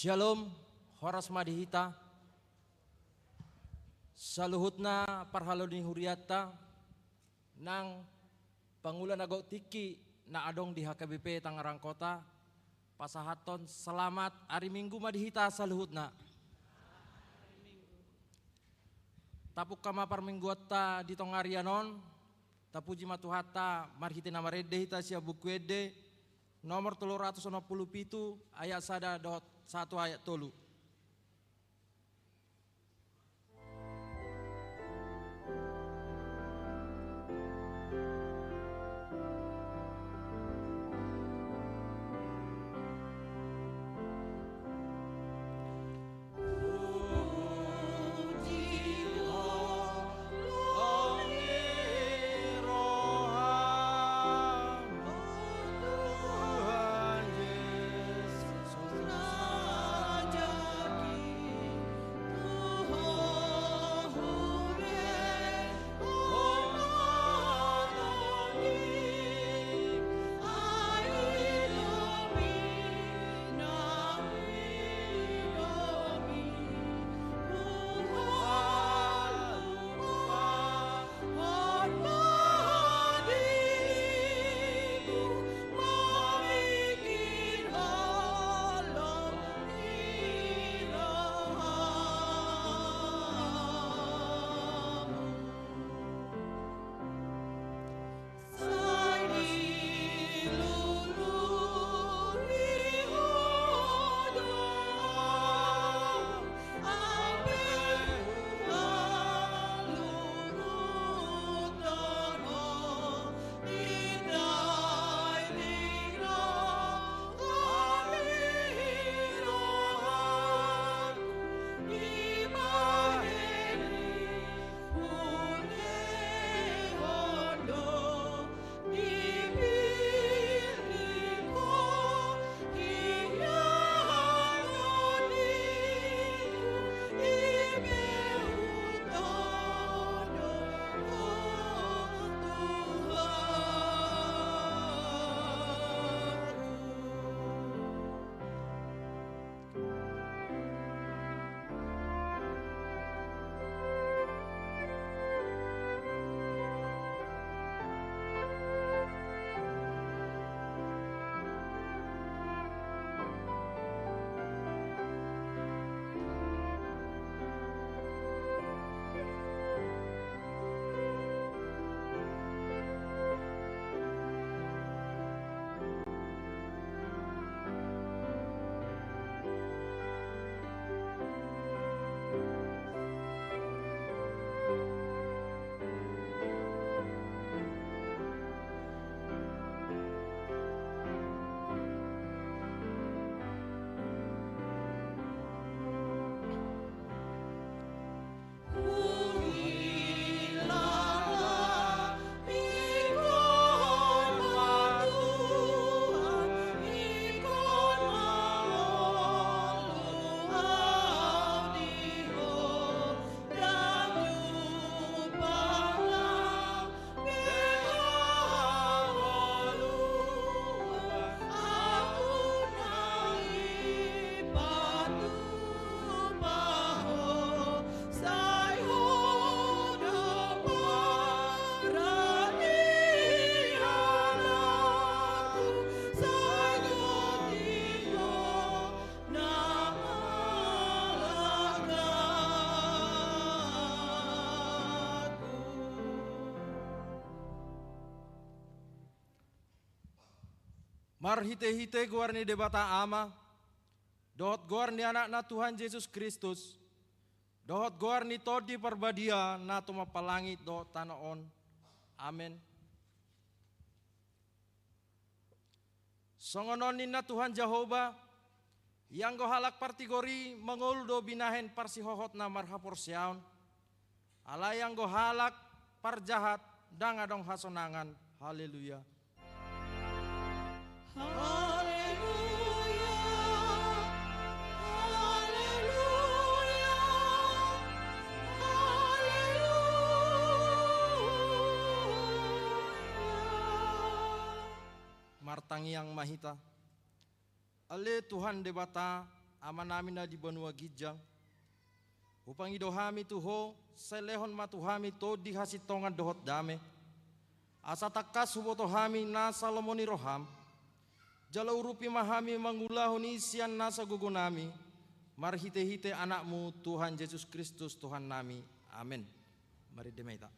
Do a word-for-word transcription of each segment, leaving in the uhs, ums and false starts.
Syalom, horas ma di hita. Saluhutna parhalado ni hurianta, nang pangula na gok tingki na adong di H K B P Tangerang Kota, pasahathon selamat ari Minggu ma di hita saluhutna. Tapungka ma parmingguanta di tonga arian on, tapuji ma Tuhanta marhite na marende hita sian Buku Ende nomor tolu ratus onom pulu pitu ayat sada dohot sahat tu ayat tolu. Marhitehite goar ni Debata Ama, dohot goar ni Anakna Tuhan Jesus Kristus, dohot goar ni Tondi Parbadia na tumompa langit dohot tano on. Amen. Songon on ninna Tuhan Jahowa, ianggo halak partigor i mangolu do binahen parsihohotna marhaporseaon, alai anggo halak parjahat ndang adong hasonangan. Haleluya. Haleluya, haleluya, haleluya. Martangiang ma hita. Ale Tuhan Debata, Amanami na di banua ginjang, hupangido hami tu Ho, sai lehon ma tu hami tondi hasintongan dohot dame, asa tangkas huboto hami nasa lomo ni roham. Jala urupi ma hami mangulahon i sian nasa gogonami, marhitehite Anakmu Tuhan Jesus Kristus Tuhannami. Amen. Marende ma hita.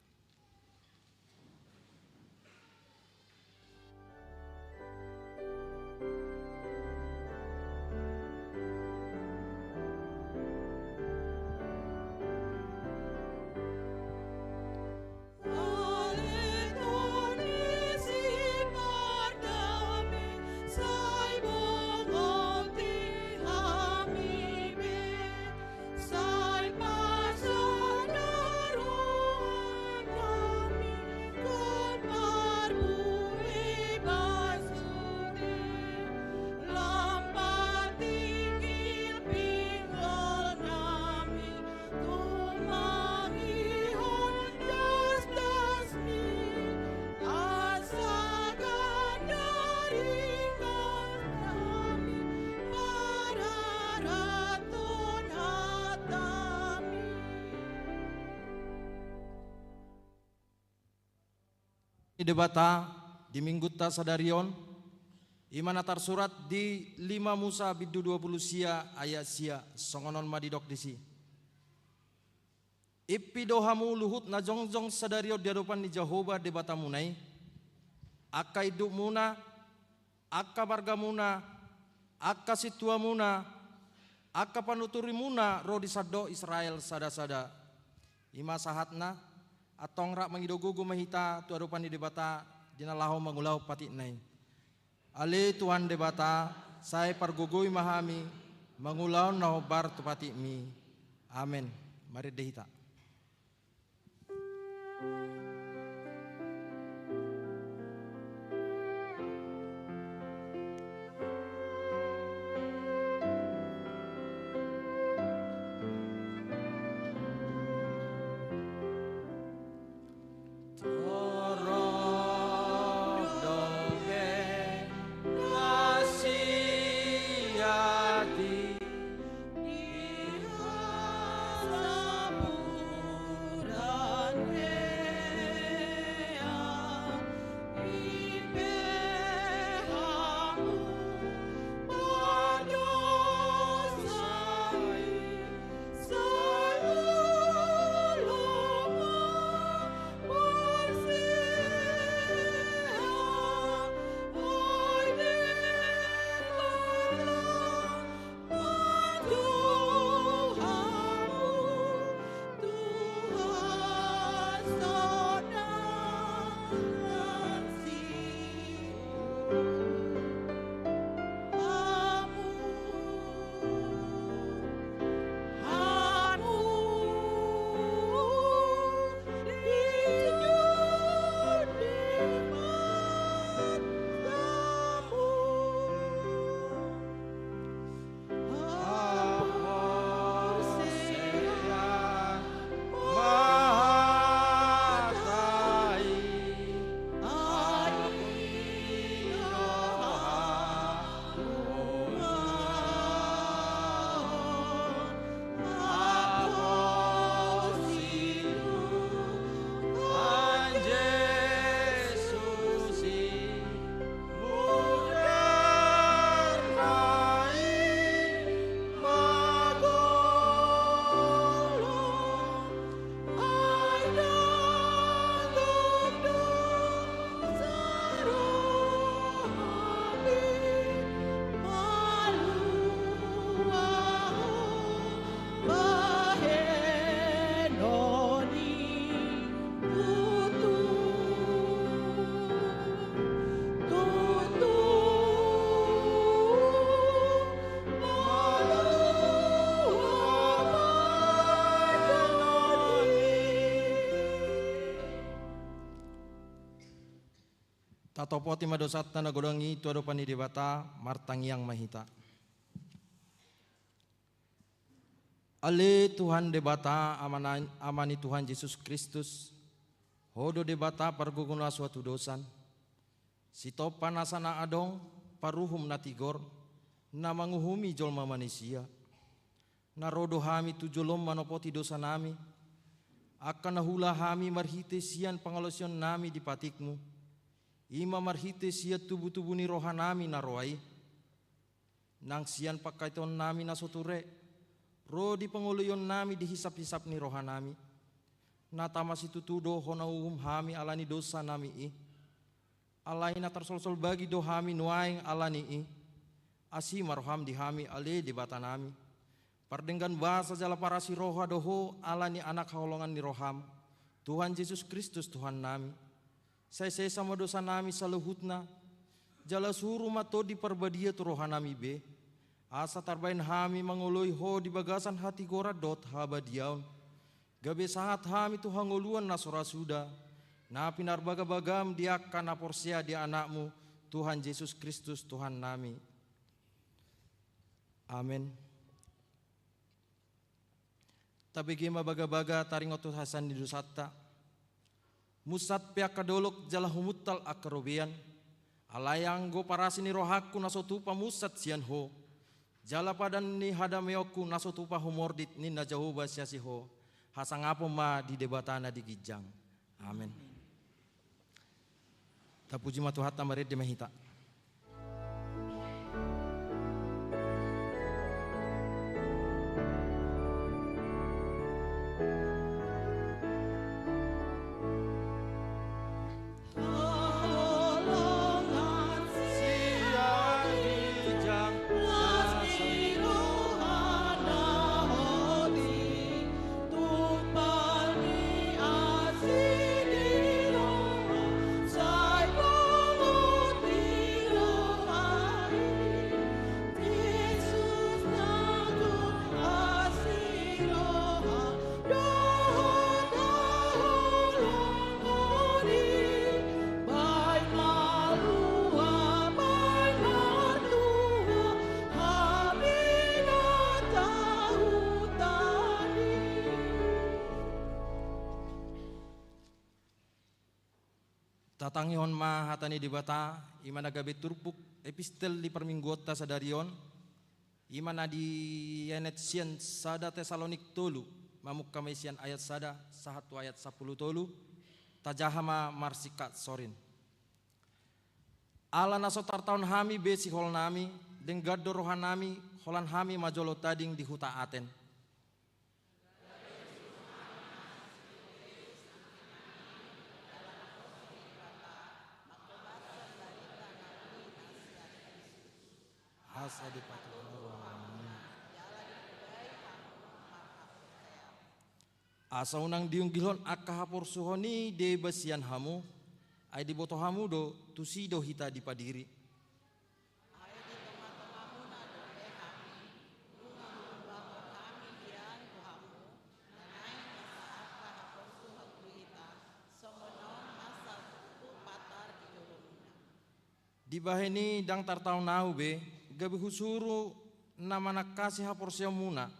Ni Debata di Minggunta sadari on, i ma na tarsurat di lima Musa bindu dua pulu sia ayat sia, songon on ma didok disi. Impi do hamu luhut na jongjong sadari on di adopan ni Jahowa Debatamuna i, angka indukmuna, angka margamuna, angka sintuamuna, angka panuturimuna ro di sandok Israel sadasada. I ma sahatna, antong rap mangido gogo ma hita tu adopan ni Debata di na laho mangulahon patikna i. Ale Tuhan Debata, sai pargogoi ma hami mangulahon na hombar tu patikmi. Amen. Marende hita. Tatopoti ma dosanta na godang i tu adopan ni Debata, martangiang ma hita. Ale Tuhan Debata, Ama na-, Ama ni Tuhan Jesus Kristus, Ho do Debata pargogo na so hatudosan, Sitompa nasa na adong, paruhum na tigor, na manguhumi jolma manisia. Na ro do hami tu jolom manopoti dosanami, angka na huula hami marhite sian pangalaosionnami di patikmu, i ma marhite sian tubutubu ni rohanami na roa i, nang sian pangkataionnami na so ture, ro di pangoloionnami di hisaphisap ni rohanami. Na tama situtu do hona uhum hami ala ni dosanami i. Alai na tarsolsol bagi do hami nuaeng ala ni i. Asi ma roham di hami ale Debatanami. Pardenggan basa jala parasi roha do ho ala ni Anak haholongan ni roham, Tuhan Jesus Kristus Tuhannami. Sai sesa ma dosanami saluhutna, jala suru ma Tondi Parbadia tu rohanami be, asa tarbaen hami mangoloi ho di bagasan hatigoran dohot habadiaon. Gabe sahat hami tu hangoluan na so ra suda, na pinarbagabagam di angka na porsea di Anakmu, Tuhan Jesus Kristus Tuhannami. Amen. Tabege ma bagabaga taringot tu hasesaan ni dosanta. Munsat pe angka dolok jala humuntal angka robean. Alai anggo parasi ni rohangku na so tupa munsat sian ho, jala padan ni hadameonku na so tupa humordit ninna Jahowa siasi ho, hasangapon ma di Debata na di ginjang. Amen. Tapuji ma Tuhanta, marende ma hita. Tatangihon ma hata ni Debata, i ma na gabe turpuk epistel di parmingguonta sadari on, i ma na dienet sian sada Tesalonik tolu, mamungka ma i sian ayat sada sahat tu ayat sampulu tolu, tajaha ma marsingkat sorin. Ala na so tartaon hami be siholnami, denggan do rohanami, holan hami ma jolo tading di huta Aten. Asa dipatupa rohamuna. Asa unang diunggilhon angka haporsuhon i deba sian hamu, ai diboto hamu do, tusi do hita dipadiri. Ai di tongatongamuna dope hami, nunga huumbahon hami hian tu hamu, na naeng masa angka haporsuhon tu hita, songon on masa tu patar di jolomuna. Dibahen i ndang tartaon ahu be, gabe husuru na manangkasi haporseaonmuna,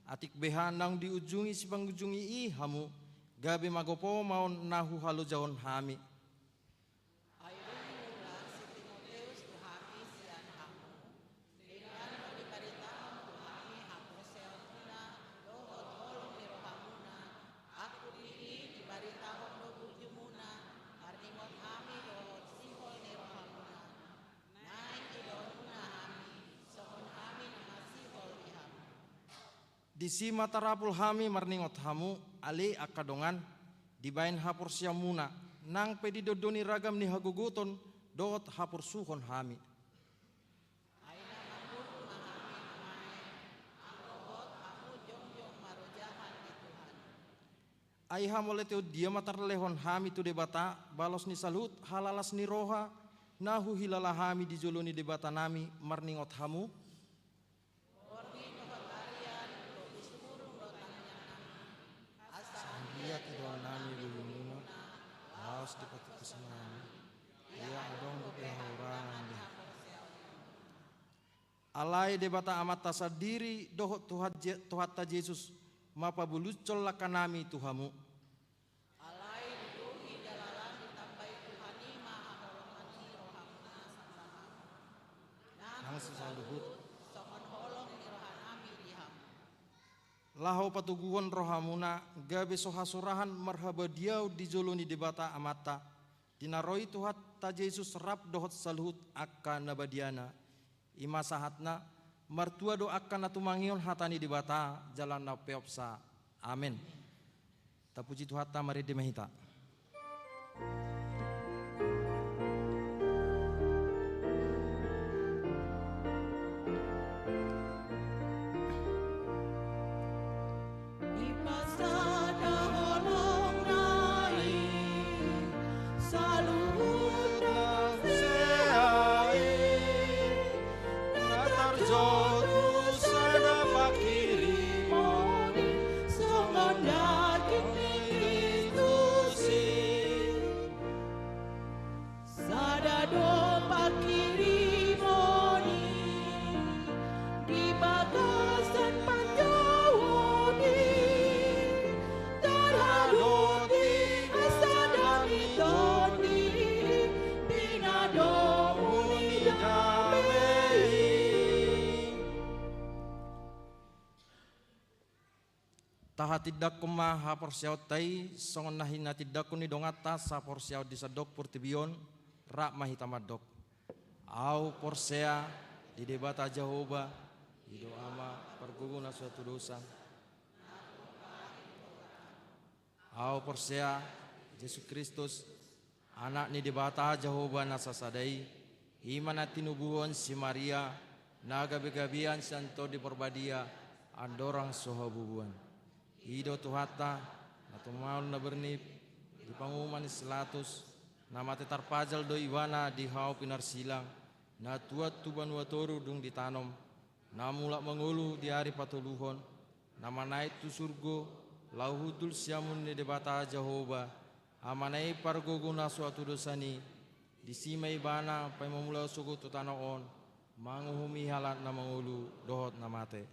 atik beha naung diujungi sipangunjungi i hamu, gabe magopo ma on na huhalojaon hami. Ai dung huula si Timoteus tu hami sian hamu, denggan do dibaritahon tu hami haporseaonmuna dohot holong ni rohamuna, angkup i dibaritahon do burjumuna, marningot hami dohot sihol ni rohamuna. Naeng idaonmuna hami, songon hami na masihol di hamu. Disi ma tarapul hami marningot hamu, ale angka dongan, dibahen haporseaonmuna, nang pe didondoni ragam ni hagogoton dohot haporsuhon hami. Ai na mangolu ma hami nuaeng, anggo hot hamu jongjong marojahan di Tuhan. Ai hamauliateon dia ma tarlehon hami tu Debata, balos ni saluhut halalas ni roha, na huhilala hami di jolo ni Debatanami marningot hamu? Borngin dohot arian, boru siburung dohot tangiangnami, asa anggiat idaonnami lulumuna, laos dipatutusi nami, ia adong dope hahurangan di haporseaon. Alai Debata Amanta sandiri dohot Tuhan Je-, Tuhanta Jesus, mapabulutshon langkanami tu hamu. Alai di luhut ni jalalan ditambai Tuhan i ma haholongan ni rohamuna sambaham. Nang sisaluhut songon holong ni rohanami di hamu. Laho patoguhon rohamuna, gabe so hasurahan marhabadiaon di jolo ni Debata Amanta, di na ro i Tuhanta Jesus rap dohot saluhut angka na badiana. I ma sahatna, martua do angka na tumangihon hata ni Debata jala na umpeopsa. Amen. Tapuji Tuhanta, marende ma hita. Dipasada holongna i saluhut na sea i, na tarjou tu sada panghirimon i songon daging ni Kristus i. Sada do panghirimon i di bagasan panjouon i, tarhadoti hasada ni Tondi i, pinadomu ni dame i. Tahatindangkon ma haporseaonta i, songon na hinatindangkon ni donganta saporseaon di sandok portibi on. Rap ma hita mandok: Ahu porsea di Debata Jahowa, i do Ama, pargogo na so hatudosan. Ahu porsea Jesus Kristus, Anak ni Debata Jahowa na sasada i, i ma na tinubuhon si Maria, na gabegabean sian Tondi Parbadia, andorang so habubuan. I do Tuhanta, na tumaon na bernip di panguhuman ni si Pilatus, na mate tarpajal do Ibana di hau pinarsilang, na tuat tu banua toru dung ditanom, na mulak mangolu di ari patoluhon, na manaek tu surgo, laho hundul siamun ni Debata Jahowa, Amana i, pargogo na so hatudosan i. Disi ma Ibana paima mulak sogot tu tano on, manguhumi halak na mangolu dohot na mate.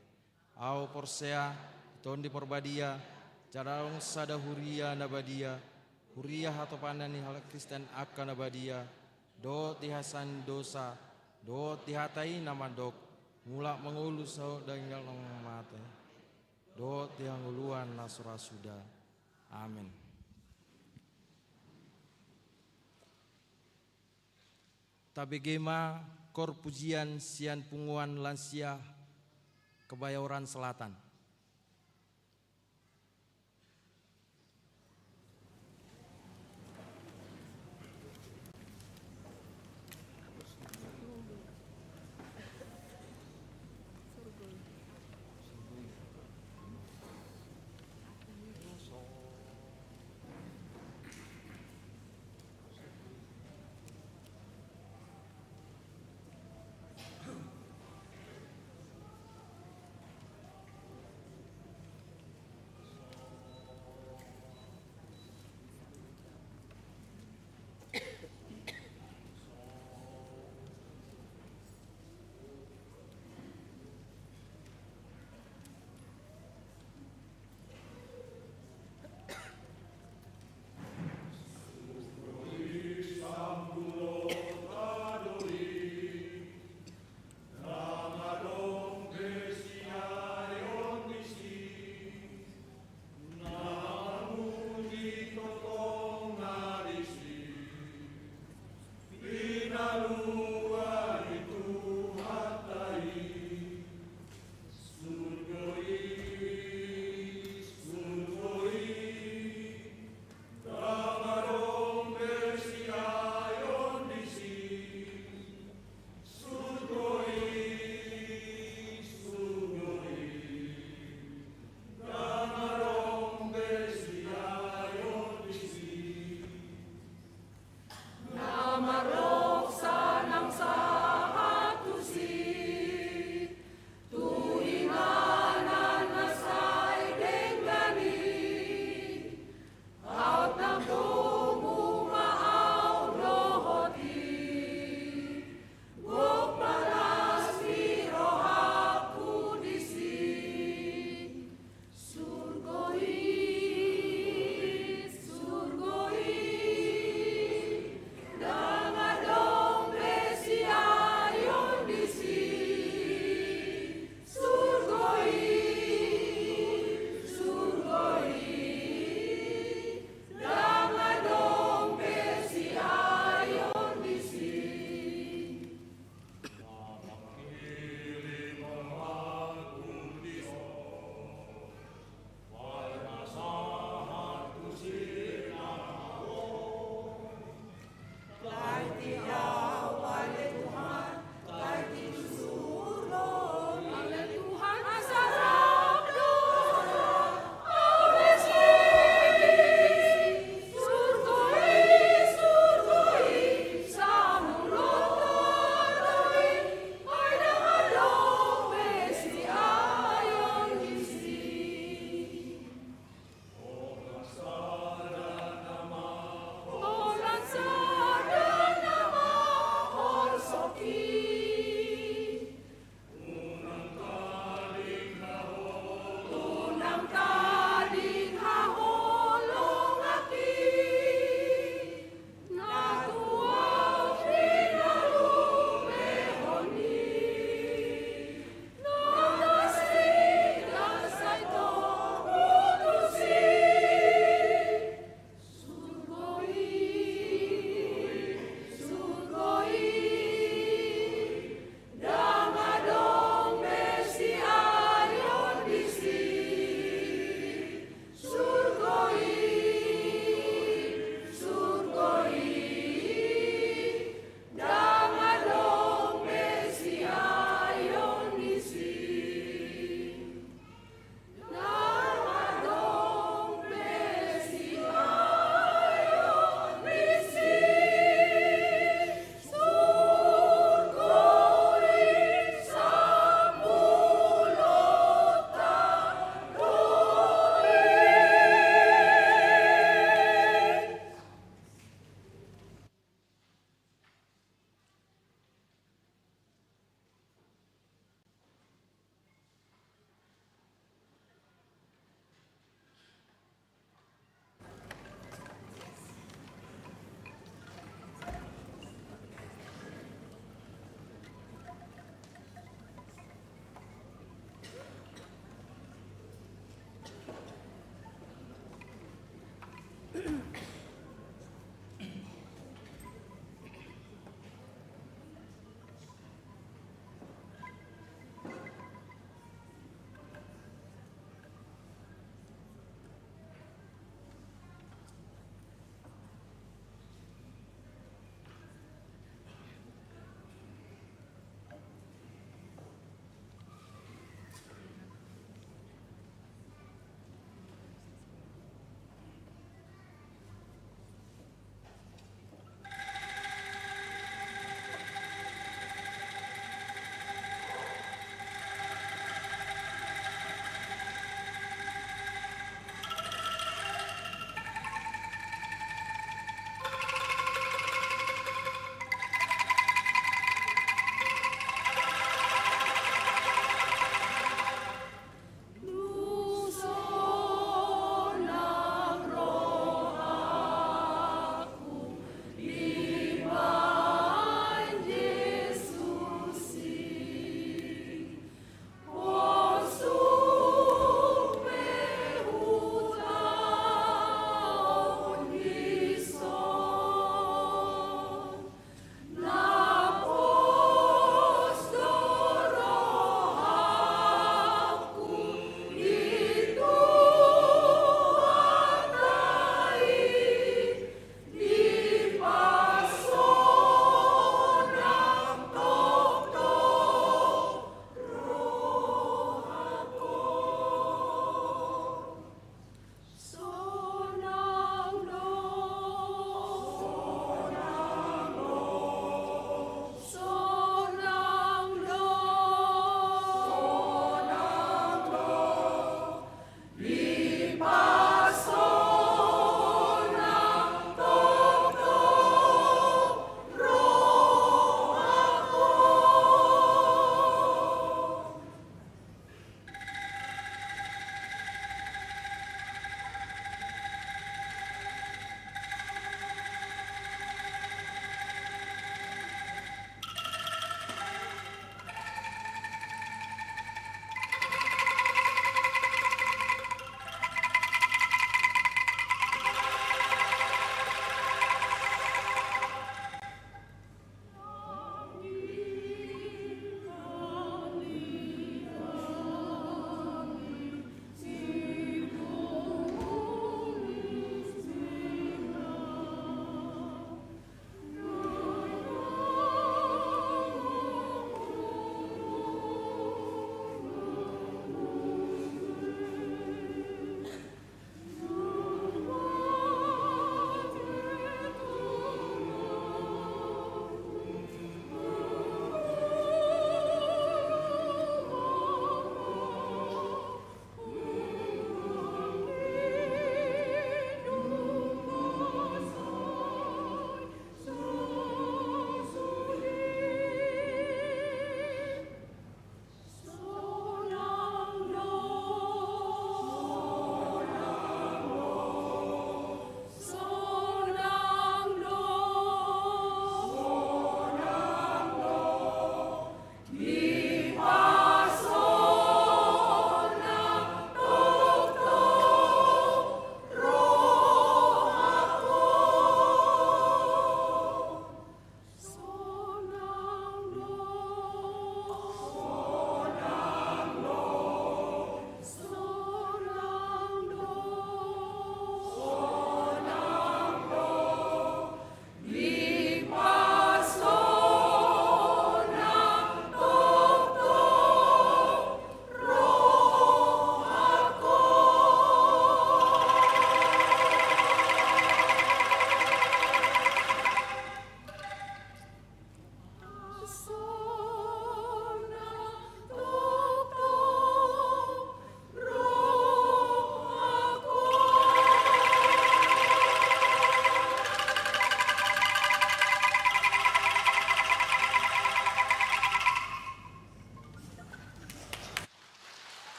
Ahu porsea di Tondi Parbadia, jala adong sada huria na badia, huria hatopanan ni halak Kristen angka na badia, dohot di hasesaan ni dosa, dohot di hata i na mandok: Mulak mangolu saut daging na mate, dohot di hangoluan na so ra suda. Amen. Tabege ma kor pujian sian punguan lansia Kebayoran Selatan.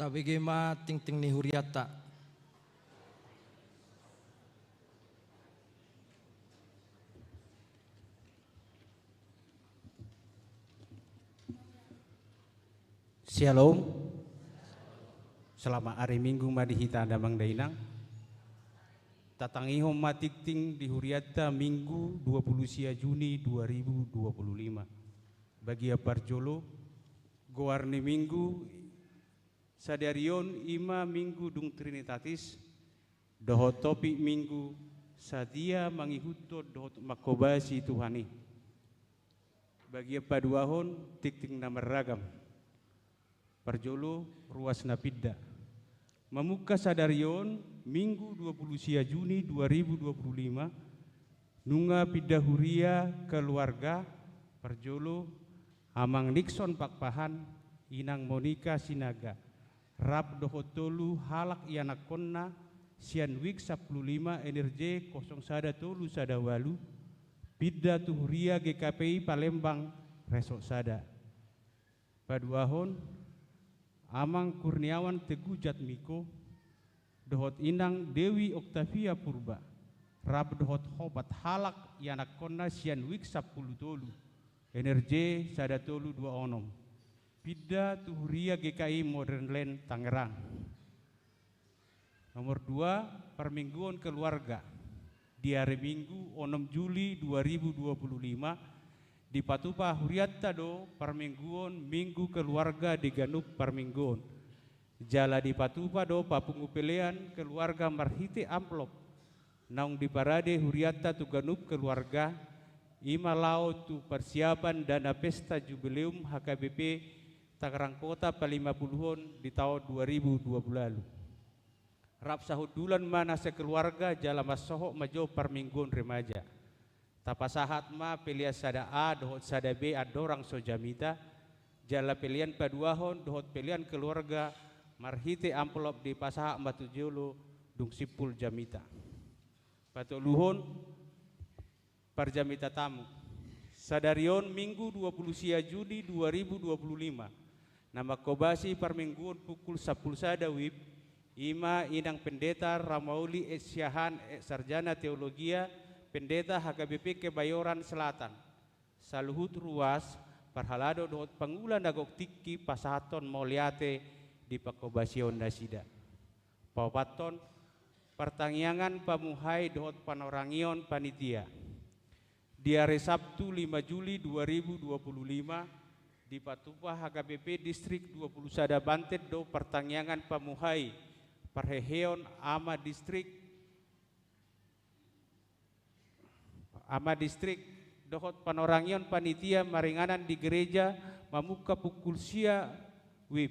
Tabege ma tingting ni hurianta. Syalom. Selamat hari Minggu ma di hita damang dainang. Tatangihon ma tingting di hurianta Minggu dua puluh sia Juni dua ribu dua puluh lima. Bagian parjolo, goar ni Minggu sadari on i ma Minggu dung Trinitatis, dohot topik Minggu, sadia mangihuthon dohot manghobasi Tuhan i. Bagian paduahon, tingting na marragam. Parjolo, ruas na pinda. Mamungka sadari on, Minggu dua puluh sia Juni dua ribu dua puluh lima, nunga pinda huria keluarga, parjolo, Amang Nixon Pakpahan, Inang Monika Sinaga, rap dohot tolu halak ianakkonna, sian WIK sampulu lima, N R J kosong sada tolu sada ualu, pinda tu huria G K P I Palembang, Resort sada. Paduahon, Amang Kurniawan Teguh Jatmiko, dohot Inang Dewi Oktavia Purba, rap dohot opat halak ianakkonna, sian WIK sampulu tolu, N R J sada tolu dua onom, pinda tu huria G K I Modern Land Tangerang. Nomor dua, parmingguon keluarga. Di hari Minggu onom Juli dua ribu dua puluh lima, dipatupa hurianta do parmingguon Minggu Keluarga di ganup parmingguon. Jala dipatupa do papungu pelean keluarga marhite amplop naung diparade hurianta tu ganup keluarga, i ma laho tu parsiapan dana pesta jubileum H K B P Tangerang Kota palimapuluhon di taon dua ribu dua puluh ualu. Rap sahundulan ma na sekeluarga jala mansohot ma jo parmingguon remaja. Tapasahat ma pelean sada A dohot sada B andorang so jamita, jala pelean paduahon dohot pelean keluarga marhite amplop dipasahat ma tu jolo dung simpul jamita. Patoluhon, parjamita tamu. Sadari on Minggu dua puluh sia Juni dua ribu dua puluh lima, na manghobasi parmingguon pukul sampulu sada WIB, i ma Inang Pendeta Ramauli Siahaan, Sarjana Teologia, Pendeta H K B P Kebayoran Selatan. Saluhut ruas, parhalado dohot pangula na gok tingki pasahathon mauliate di panghobasion nasida. Paopathon, partangiangan pamuhai dohot panorangion panitia. Di ari Sabtu lima Juli dua ribu dua puluh lima, dipatupa H K B P Distrik dua puluh sada Banten do partangiangan pamuhai parheheon ama distrik, ama distrik dohot panorangion panitia maringanan di gereja mamungka pukul sia WIB.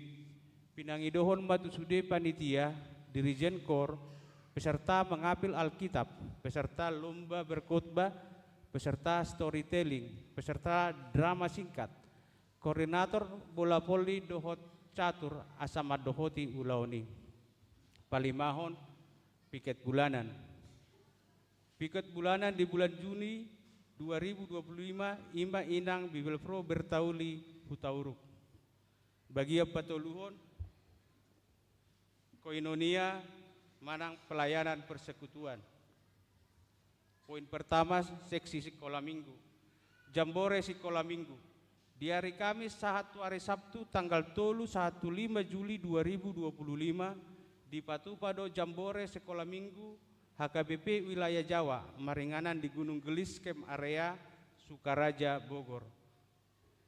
Pinangidohon ma tu sude panitia, dirijen kor, peserta mengapil Alkitab, peserta lomba berkhotbah, peserta storytelling, peserta drama singkat, koordinator bola voli dohot catur asa mandohoti ulaon i. Palimahon, piket bulanan. Piket bulanan di bulan Juni dua ribu dua puluh lima, i ma Inang Bibelvrouw Bertauli Hutauruk. Bagian patoluhon, koinonia manang pelayanan persekutuan. Poin pertama, seksi sikola minggu. Jambore sikola minggu. Di ari Kamis sahat tu ari Sabtu tanggal tolu sahat tu lima Juli dua ribu dua puluh lima, dipatupa do jambore sikola minggu H K B P wilayah Jawa maringanan di Gunung Gelis Camp Area, Sukaraja, Bogor.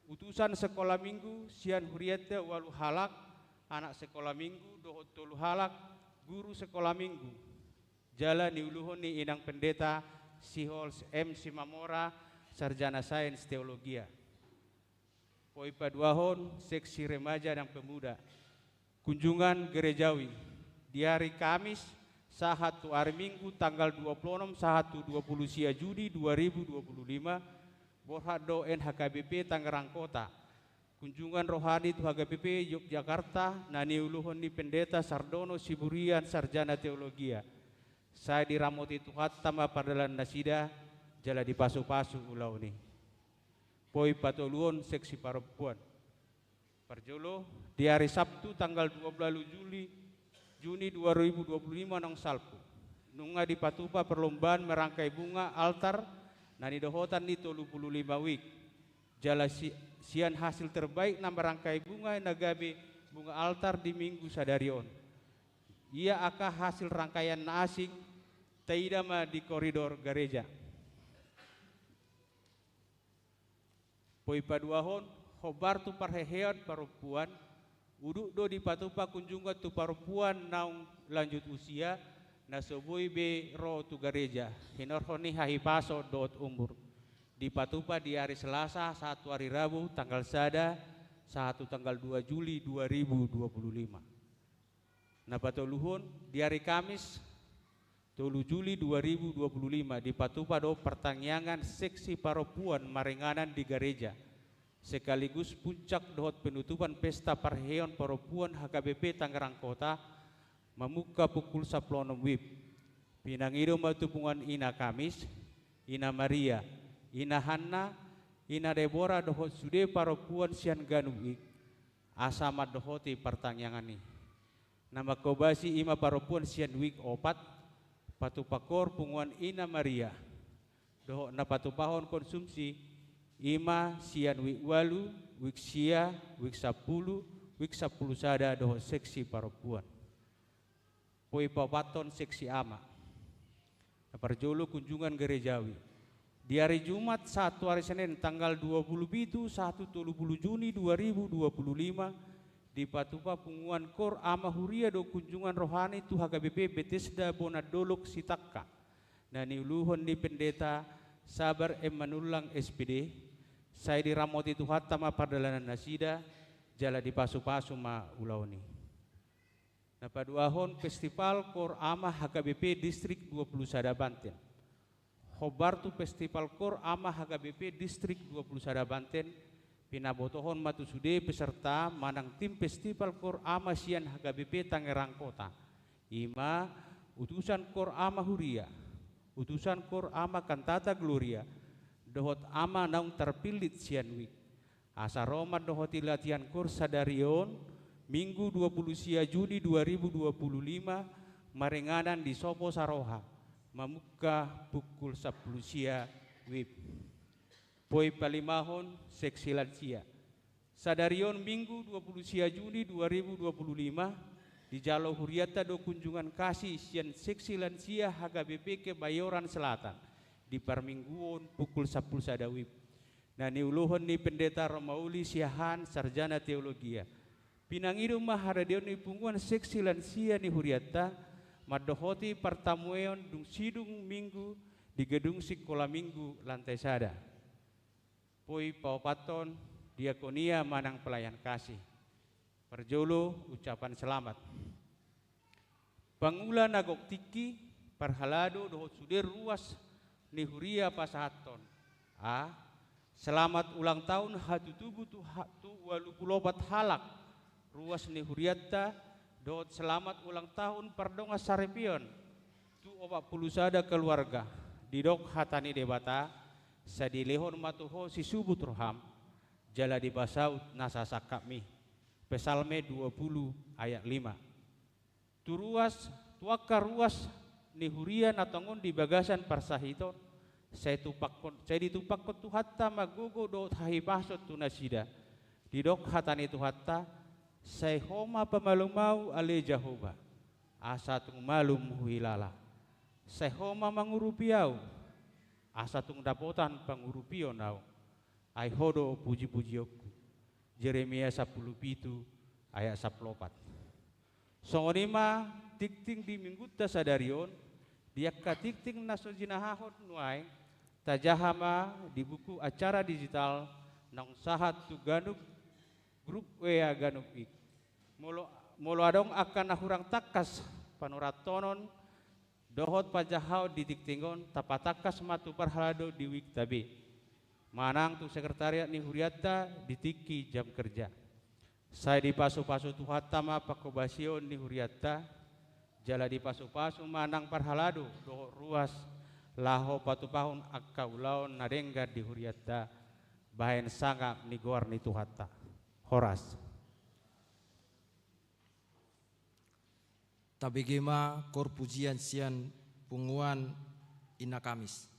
Utusan sikola minggu sian hurianta ualu halak, anak sikola minggu dohot tolu halak guru sikola minggu. Jala niuluhon ni Inang Pendeta Sihols M Simamora, Sarjana Sains Teologia. Poin paduahon, seksi remaja dan pemuda. Kunjungan gerejawi. Di ari Kamis sahat tu ari Minggu tanggal dua puluh onom sahat tu dua puluh sia Juni dua ribu dua puluh lima, borhat do N H K B P Tangerang Kota. Kunjungan rohani tu H K B P Yogyakarta na niuluhon ni Pendeta Sardono Siburian, Sarjana Teologia. Sai diramoti Tuhanta ma pardalan nasida, jala dipasupasu ulaon i. Poin patoluhon, seksi parompuan. Parjolo, di ari Sabtu tanggal dua puluh Juli, Juni dua ribu dua puluh lima naung salpu. Nunga dipatupa perlombaan merangkai bunga altar na nidohotan ni tolu puluh lima wijk. Jala si-, sian hasil terbaik na merangkai bunga na gabe bunga altar di minggu sadari on. Ia angka hasil rangkaian na asing, taida ma di koridor gareja. Poin paduahon, hombar tu parheheon parompuan, udut do dipatupa kunjungan tu parompuan naung lanjut usia, na so boi be ro tu gareja, hinorhon ni hahipason dohot umur. Dipatupa di ari Selasa sahat tu ari Rabu tanggal sada sahat tu tanggal dua Juli dua ribu dua puluh lima. Na patoluhon, di ari Kamis tolu Juli dua ribu dua puluh lima dipatupa do partangiangan seksi parompuan maringanan di gareja, sekaligus puncak dohot penutupan pesta parheheon parompuan H K B P Tangerang Kota, mamungka pukul sampulu onom wib. Pinangido ma tu punguan Ina Kamis, Ina Maria, Ina Hanna, Ina Debora dohot sude parompuan sian ganup wijk, asa mandohoti partangiangan i. Na manghobasi i ma parompuan sian wijk opat, patupa koor punguan Ina Maria, dohot na patupahon konsumsi, i ma sian wijk ualu, wijk sia, wijk sampulu, wijk sampulu sada dohot seksi parompuan. Poin paopathon, seksi ama. Na parjolo, kunjungan garejawi. Di ari Jumat sahat tu ari Senen tanggal dua puluh pitu sahat tu tolu puluh Juni dua ribu dua puluh lima, dipatupa punguan koor ama huria do kunjungan rohani tu H K B P Betesda Bona Dolok Sitangka, na niuluhon ni Pendeta Sabar M Manullang S P D. Sai diramoti Tuhanta ma pardalanan nasida, jala dipasupasu ma ulaon i. Na paduahon, festival koor ama H K B P Distrik dua puluh sada Banten. Hombar tu festival koor ama H K B P Distrik dua puluh sada Banten, pinabotohon ma tu sude peserta manang tim festival koor ama sian H K B P Tangerang Kota, i ma utusan koor ama huria, utusan koor ama Cantata Gloria, dohot ama naung tarpillit sian wijk. Asa ro mandohoti latihan koor sadari on, Minggu dua puluh sia Juni dua ribu dua puluh lima, maringanan di Sopo Saroha, mamungka pukul sampulu sia wib. Poin palimahon, seksi lansia. Sadari on Minggu dua puluh sia Juni dua ribu dua puluh lima, dijalo hurianta do kunjungan kasih sian seksi lansia H K B P Kebayoran Selatan, di parmingguon pukul sampulu sada wib. Na niuluhon ni Pendeta Romauli Siahaan, sarjana teologia. Pinangido ma haradeon ni punguan seksi lansia ni hurianta, mandohoti partamueon dung sidung Minggu di gedung Sikola Minggu lantai sada. Poin paopathon, diakonia manang pelayan kasih. Parjolo, ucapan selamat. Pangula na gok tingki, parhalado dohot sude ruas ni huria pasahathon. A. Selamat ulang tahun hatutubu tu ha-, tu ualu pulu opat halak ruas ni hurianta, dohot selamat ulang tahun pardongan saripeon tu opat pulu sada keluarga. Didok hata ni Debata, sai dilehon ma tu ho sisubut roham, jala dipasaut nasa sangkapmi. Psalme dua puluh ayat lima. Tu ruas, tu angka ruas ni huria na tongon di bagasan parsahiton, sai tumpakkon, sai ditumpakkon Tuhanta ma gogo dohot hahipason tu nasida. Didok hata ni Tuhanta, sai Ho ma pamalum ahu ale Jahowa, asa tung malum huhilala. Sai Ho ma mangurupi ahu, asa tung dapotan pangurupion ahu. Ai Ho do pujipujionku. Jeremia sampulu pitu ayat sampulu opat. Songon i ma tingting di Minggunta sadari on, di angka tingting na so jinahahon nuaeng, tajaha ma di buku acara digital naung sahat tu ganup grup W A ganup wijk. Molo, molo adong angka na hurang tangkas panurathonon dohot pajahaon di tingting on, tapatangkas ma tu parhalado di wijk ta be. Manang tu sekretariat ni hurianta di tingki jam kerja. Sai dipasupasu Tuhanta ma panghobasion ni hurianta, jala dipasupasu ma nang parhalado dohot ruas laho patupahon angka ulaon na denggan di hurianta, bahen sangap ni goar ni Tuhanta. Horas. Tabege ma kor pujian sian punguan Ina Kamis.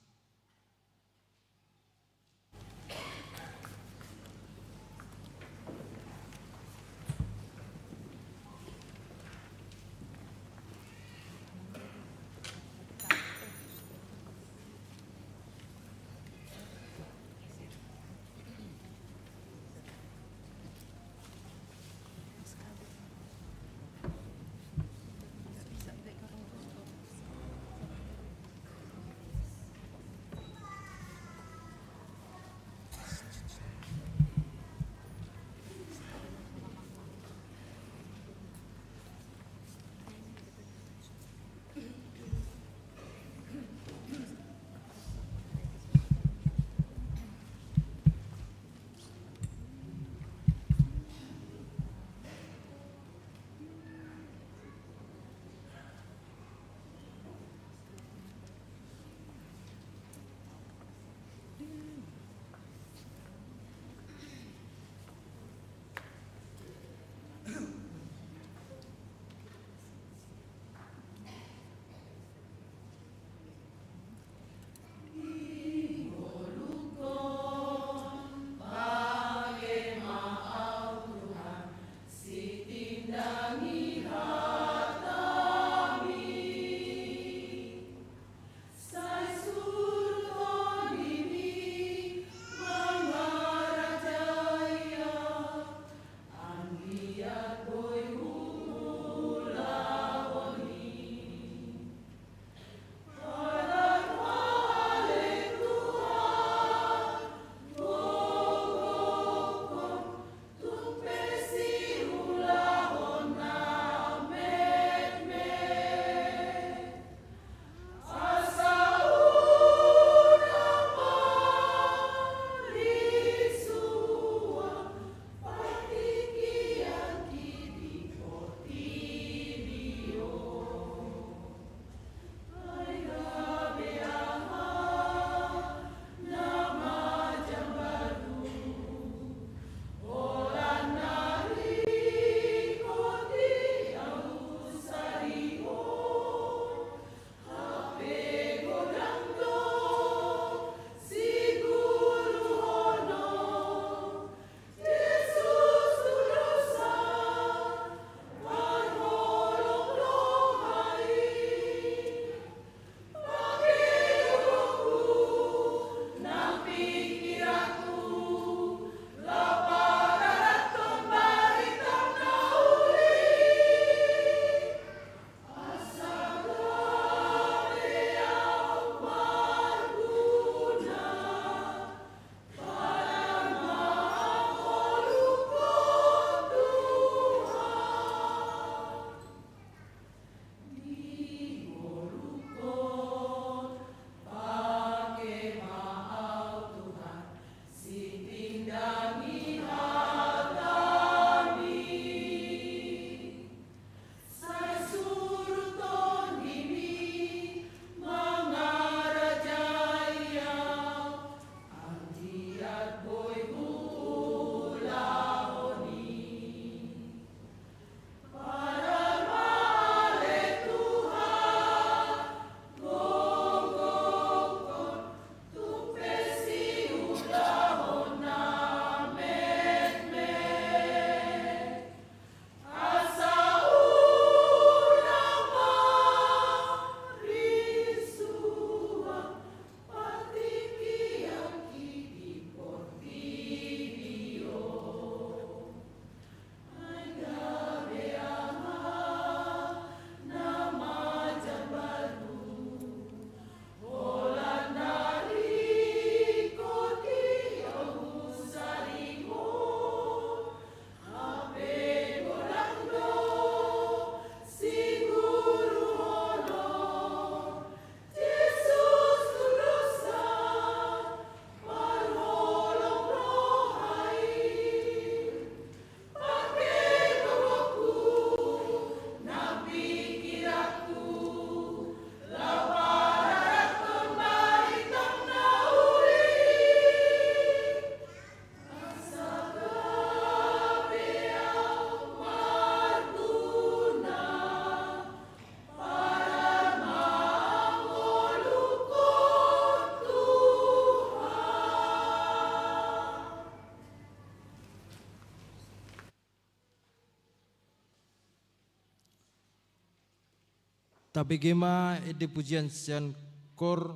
Tabege ma ende pujian sian kor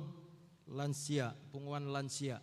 lansia, punguan lansia.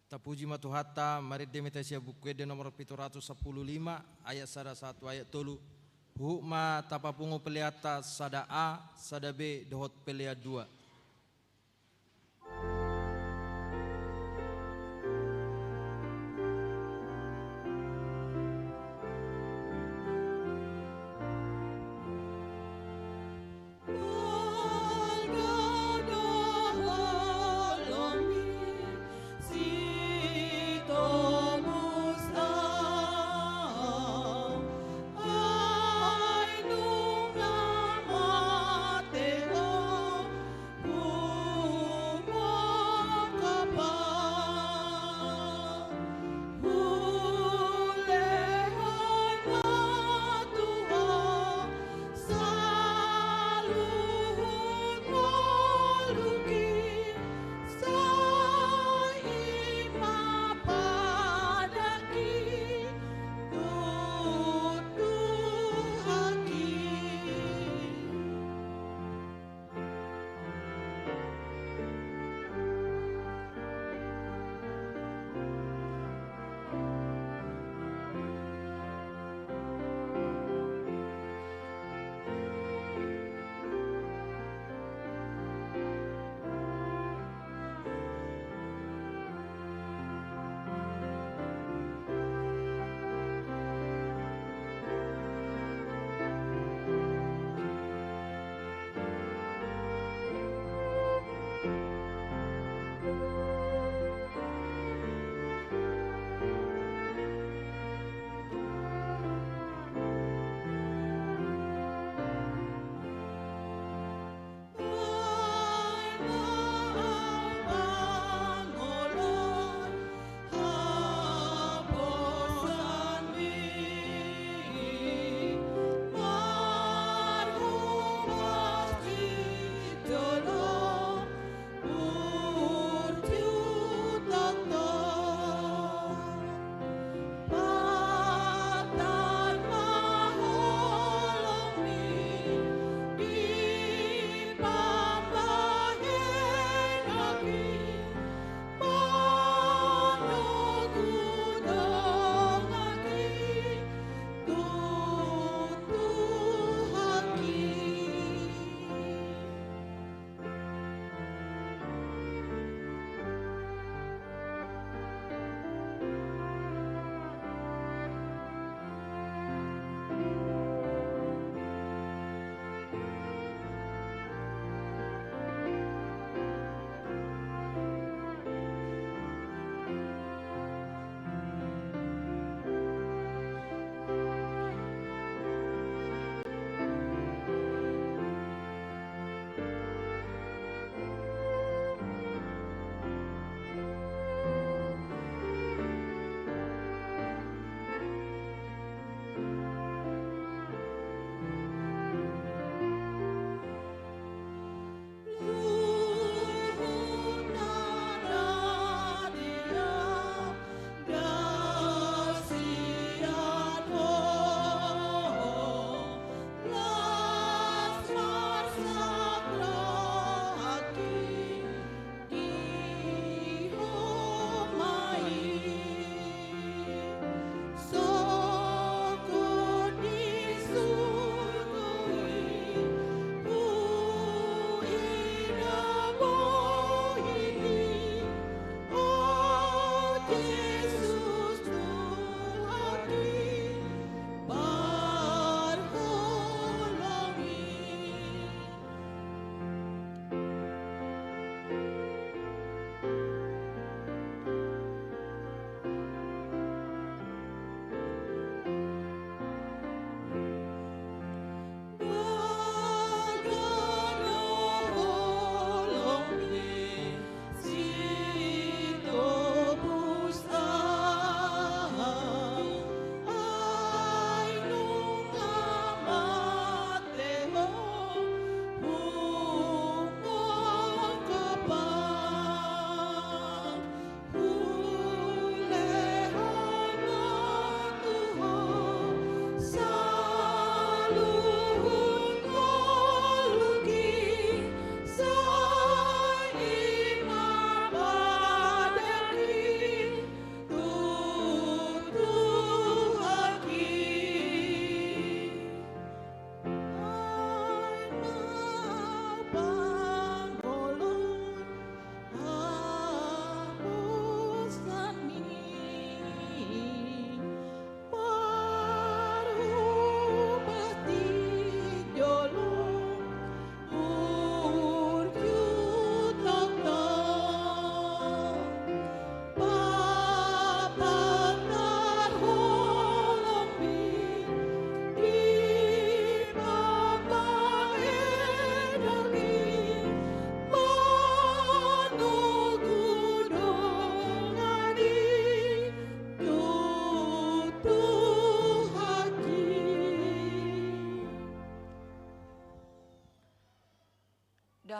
Tapuji ma Tuhanta, marende ma hita sian Buku Ende nomor pitu ratus sampulu lima, ayat sada sahat tu ayat tolu. Huhut ma tapapungu peleanta sada A, sada B, dohot pelean dua.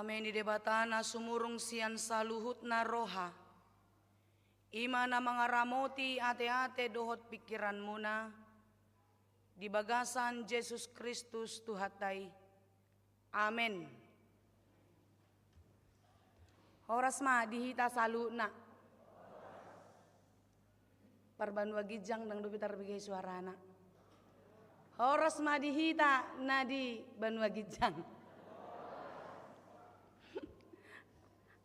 Dame ni Debata na sumurung sian saluhutna roha, i ma na mangaramoti ateate dohot pingkiranmuna di bagasan Jesus Kristus Tuhanta i. Amen. Horas ma di hita saluhutna. Parbanua ginjang ndang dope tarbege suarana. Horas ma di hita na di banua ginjang.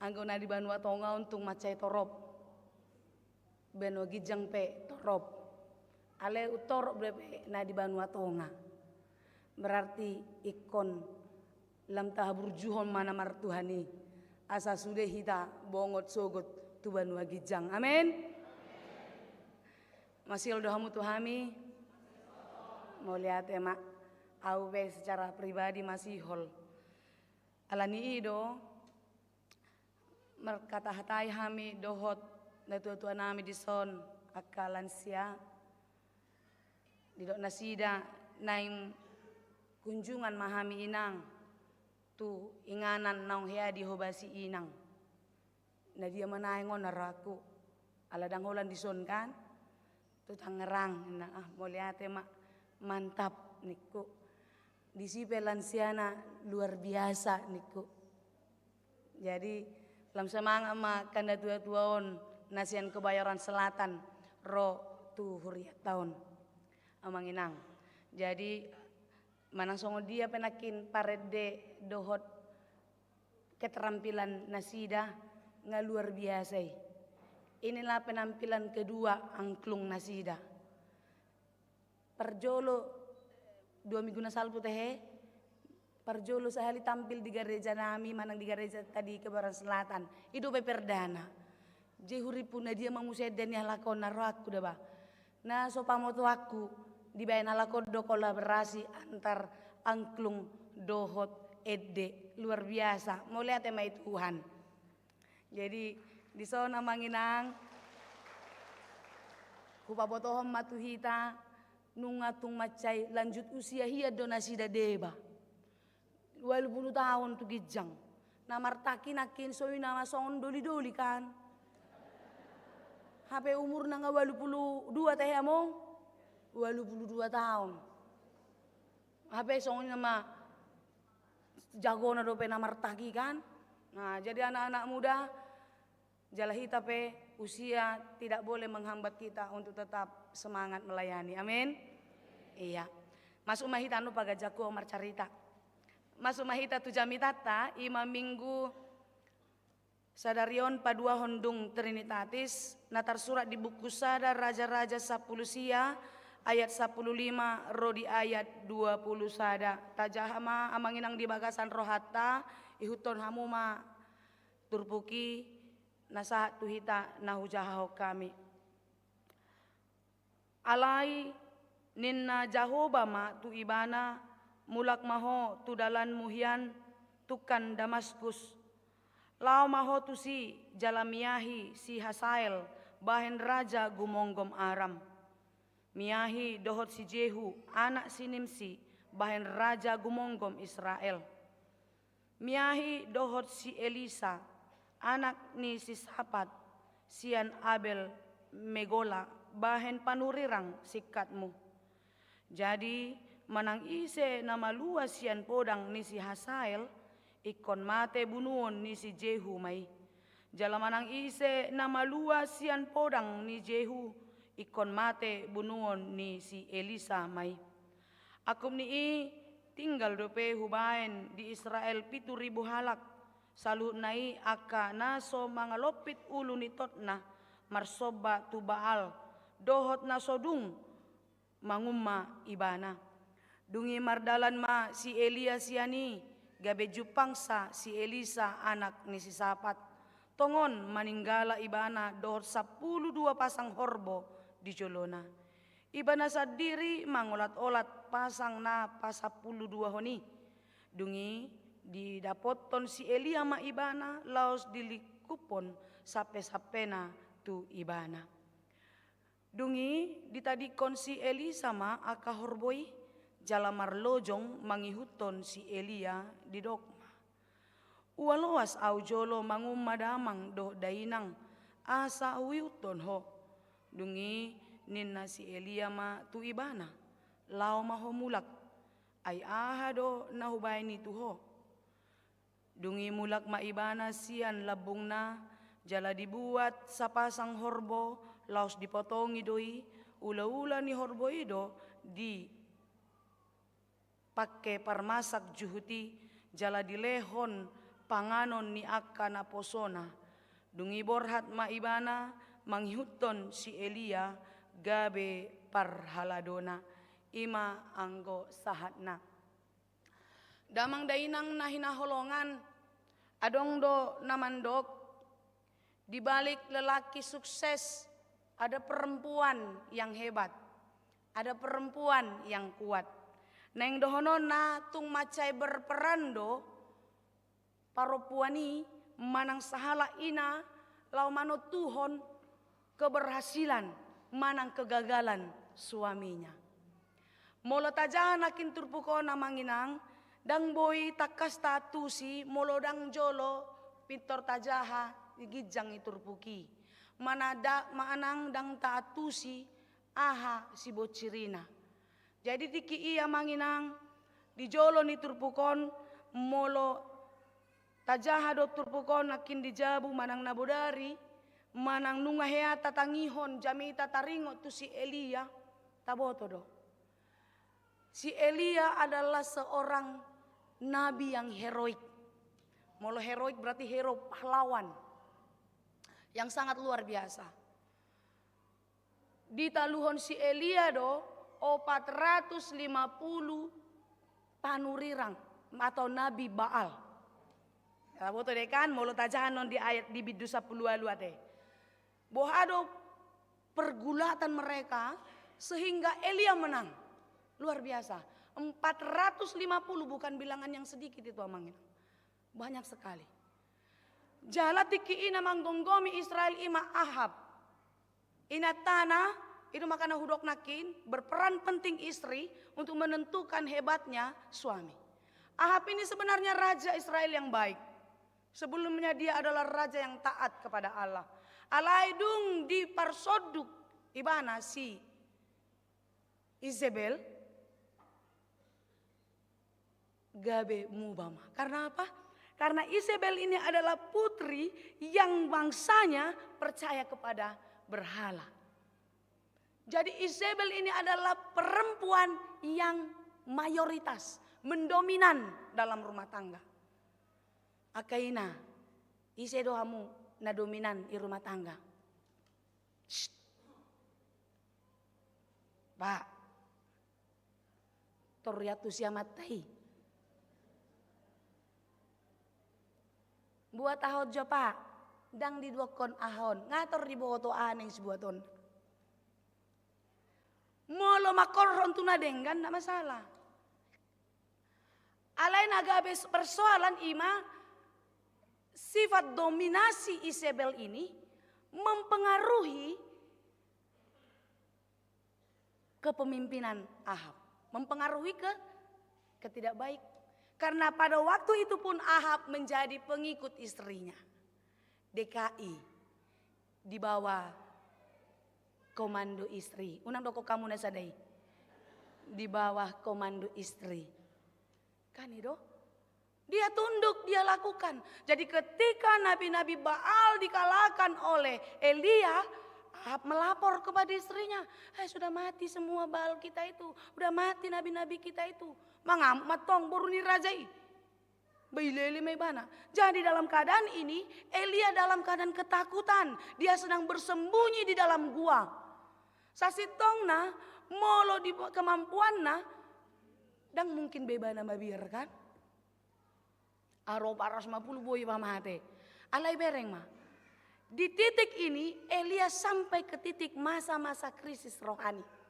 Anggo na di banua tonga untung mansai torop. Banua ginjang pe torop. Alai untorop dope na di banua tonga. Berarti ingkon lam tahaburjuhon ma na martuhan i, asa sude hita bongot sogot tu banua ginjang. Amen. Masihol do hamu tu hami? Mauliate ma. Au pe secara pribadi masihol. Alani i do, marhata-hatai hami dohot natuatua nami dison, angka lansia. Didok nasida, naeng kunjungan ma hami inang tu inganan naung hea dihobasi inang. Na dia ma naeng on na rohangku, ala ndang holan dison kan? Tu Tangerang, inang, ah, mauliate ma, mantap ningku. Disi pe lansiana luar biasa ningku. Jadi, lam semangat ma angka natuatua on na sian Kebayoran Selatan ro tu hurianta on, amang inang. Jadi, manang songon dia pe nangkin parende dohot keterampilan nasida nga luar biasa i. Inilah penampilan kedua angklung nasida. Parjolo, dua minggu na salpu tehe, parjolo sahali tampil di gareja nami, manang di gareja tadi Kebayoran Selatan. I dope perdana. Jadi hurimpu, na dia ma muse ende ni halak on na rohangku da ba. Na so pamotoanku, dibaen halak on do kolaborasi antar angklung dohot ende. Luar biasa. Mauliate ma i Tuhan. Jadi, dison amang inang, hupabotohon ma tu hita, nunga tung mansai lanjut usia hian do nasida deba. Ualu pulu taon tu ginjang. Na martangki nangkin so i nama songon doli-doli kan. Hape umurna nga ualu pulu dua tehe among? Ualu pulu dua taon. Hape songon i nama jagona dope na martangki kan. Nah, jadi anak-anak muda, jala hita pe usia tidak boleh menghambat kita untuk tetap semangat melayani. Amin. Iya. Masuk ma hita anu paganjangku marcarita. Masuk ma hita tu jamitanta, i ma minggu sadari on paduahon dung Trinitatis, na tarsurat di buku sada Raja-raja sampulu sia, ayat sampulu lima ro di ayat dua pulu sada. Tajaha ma amang inang di bagasan rohanta, ihuthon hamu ma turpuk i na sahat tu hita na hujahahon hami. Alai ninna Jahowa ma tu ibana, mulak ma ho tu dalanmu hian tungkan Damaskus. Laho ma ho tusi jala miahi si Hasael bahen raja gumomgom Aram. Miahi dohot si Jehu anak si Nimsi bahen raja gumomgom Israel. Miahi dohot si Elisa, anak ni si Sapat, sian Abel Megola, bahen panurirang singkatmu. Jadi, manang ise na malua sian podang ni si Hasael, ingkon mate bunuon ni si Jehu ma i. Jala manang ise na malua sian podang ni Jehu, ingkon mate bunuon ni si Elisa ma i. Angkup ni i, tinggal dope hubaen di Israel pitu ribu halak, saluhutna i angka na so mangalompit ulu ni totna, marsomba tu Baal, dohot na so dung mangumma ibana. Dung i mardalan ma si Elia sian i, gabe jumpangsa si Elisa anak ni si Sapat. Tongon maninggala ibana dohot sampulu dua pasang horbo di jolona. Ibana sandiri mangolat-olat pasang na pasampulu duahon i. Dung i didapothon si Elia ma ibana laos dilingkuphon sampesampena tu ibana. Dung i ditadingkon si Elisa ma angka horbo i, jala marlojong mangihuthon si Elia, didok ma: Ua loas au jolo mangumma damang dohot dainang, asa huihuthon ho. Dung i ninna si Elia ma tu ibana, laho ma ho mulak, ai aha do na hubaen i tu ho? Dung i mulak ma ibana sian lambungna, jala dibuat sapasang horbo, laos dipotongi do i, ulaula ni horbo i do di pangke parmasak juhut i, jala dilehon panganon ni angka naposona. Dung i borhat ma ibana mangihuthon si Elia gabe parhaladona. I ma anggo sahatna. Damang dainang na hinaholongan, adong do na mandok, di balik lelaki sukses, ada perempuan yang hebat, ada perempuan yang kuat. Naeng dohononna tung mansai berperan do parompuan i manang sahalak ina laho manontuhon keberhasilan manang kegagalan suaminya. Molo tajaha nangkin turpuk on amang inang, ndang boi tangkas taantusi molo ndang jolo pintor tajaha di ginjang ni turpuk i. Manada manang ndang taantusi aha sibonsirina. Jadi tingki i amang inang, di jolo ni turpuk on, molo tajaha do turpuk on nangkin di jabu manang na bodari, manang nunga hea tatangihon jamita taringot tu si Elia, taboto do. Si Elia adalah seorang nabi yang heroik. Molo heroik berarti hero, pahlawan yang sangat luar biasa. Ditaluhon si Elia do opat ratus lima puluh panurirang atau nabi Baal. Taboto do kan, molo tajaha annon di ayat di bindu sampulu ualu ate. Boha do pergulatan mereka sehingga Elia menang. Luar biasa. Empat ratus lima puluh bukan bilangan yang sedikit itu amang inang. Banyak sekali. Jala tingki i na manggomgomi Israel i ma Ahab. Inantana, i do makana hudok nangkin, berperan penting istri untuk menentukan hebatnya suami. Ahab ini sebenarnya raja Israel yang baik. Sebelumnya dia adalah raja yang taat kepada Allah. Alai dung diparsonduk ibana si Izebel, gabe muba ma. Karena apa? Karena Izebel ini adalah putri yang bangsanya percaya kepada berhala. Jadi Izebel ini adalah perempuan yang mayoritas, mendominan dalam rumah tangga. Angka ina, ise do hamu na dominan i rumah tangga? Pak, tor diantusi amanta i. Buat aha on jo Pak, ndang didokkon aha on, nga tor diboto aha naeng sibuaton. Molo mangkorhon tu na denggan nda masalah. Alai na gabe persoalan i ma sifat dominasi Izebel ini mempengaruhi kepemimpinan Ahab, mempengaruhi ke ketidakbaik. Karena pada waktu itu pun Ahab menjadi pengikut istrinya. D K I di bawah komando istri. Unang dokkon hamu na sada i. Di bawah komando istri. Kan i do? Dia tunduk, dia lakukan. Jadi ketika nabi-nabi Baal dikalahkan oleh Elia, Ahab melapor kepada istrinya, "Eh, sudah mati semua Baal kita itu, udah mati nabi-nabi kita itu." Mangamuk ma tong boru ni raja i. Bailele ma ibana. Jadi dalam keadaan ini, Elia dalam keadaan ketakutan. Dia sedang bersembunyi di dalam gua. Sasintongna, molo di kemampuanna, ndang mungkin be ibana mabiar kan? Aro opat ratus lima puluh boi iba mate. Alai bereng ma. Di titik ini, Elia sampai ke titik masa-masa krisis rohani.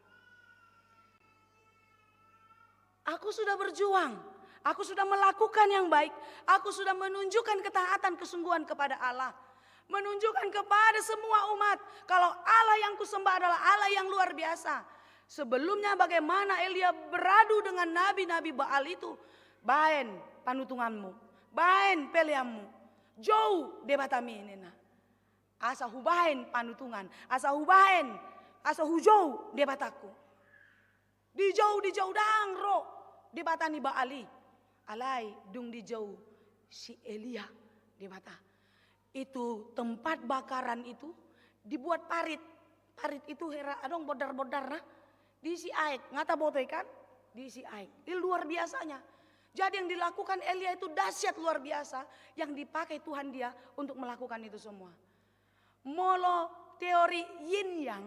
Aku sudah berjuang, aku sudah melakukan yang baik, aku sudah menunjukkan ketaatan kesungguhan kepada Allah, menunjukkan kepada semua umat kalau Allah yang kusembah adalah Allah yang luar biasa. Sebelumnya bagaimana Elia beradu dengan nabi-nabi Baal itu? Baen panutunganmu, baen peleanmu, jou Debatami ninna. Asa hubaen panutungan, asa hubaen, asa hujou Debatangku. Dijou, dijou ndang ro debata ni Baal i. Alai dung dijou si Elia Debata. Itu tempat bakaran itu dibuat parit. Parit itu hera adong bondar-bondarna. Diisi aek, nga taboto i kan? Diisi aek. Ini luar biasanya. Jadi yang dilakukan Elia itu dahsyat luar biasa yang dipakai Tuhan dia untuk melakukan itu semua. Molo teori yin yang,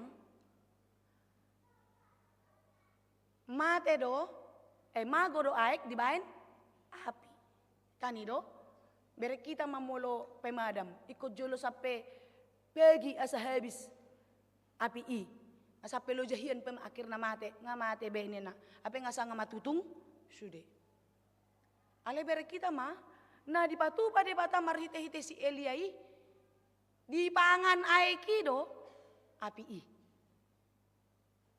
mate do, eh, mago do aek dibaen api. Kan i do? Bereng hita ma molo pemadam, ingkon jolo sampe pagi asa habis api i. Sampe loja hian pe akhirna mate, nga mate be ninna. Hape nga sanga matutung, sude. Alai bereng hita ma, na dipatupa Debata marhite-hite si Elia i, dipangan aek i do api i.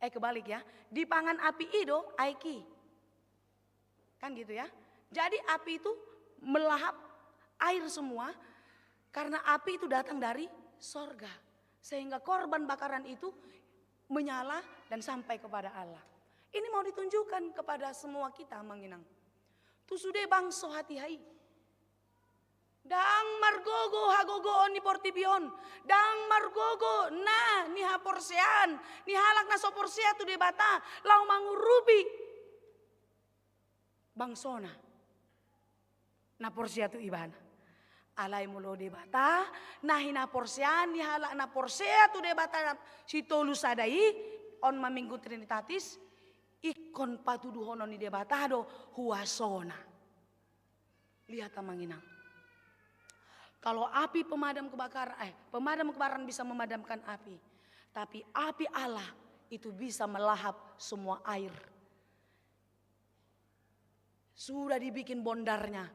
Eh, kebalik ya, dipangan api i do aek i. Kan gitu ya. Jadi api itu melahap air semua, karena api itu datang dari sorga. Sehingga korban bakaran itu menyala dan sampai kepada Allah. Ini mau ditunjukkan kepada semua kita, Amang Inang. Tu sude bangso hatiha i. Ndang margogo hagogoon ni portibi on, ndang margogo na nihaporseaan ni halak na so porsea tu Debata, laho mangurupi bangsona na porsea tu Ibana. Alai molo Debata, na hinaporseaan ni halak na porsea tu Debata Sitolu Sada i, on ma Minggu Trinitatis, ingkon patuduhonon ni Debata do huasona. Lihat, Amang Inang. Kalau api pemadam kebakaran, eh, pemadam kebakaran bisa memadamkan api, tapi api Allah itu bisa melahap semua air. Sudah dibikin bondarnya,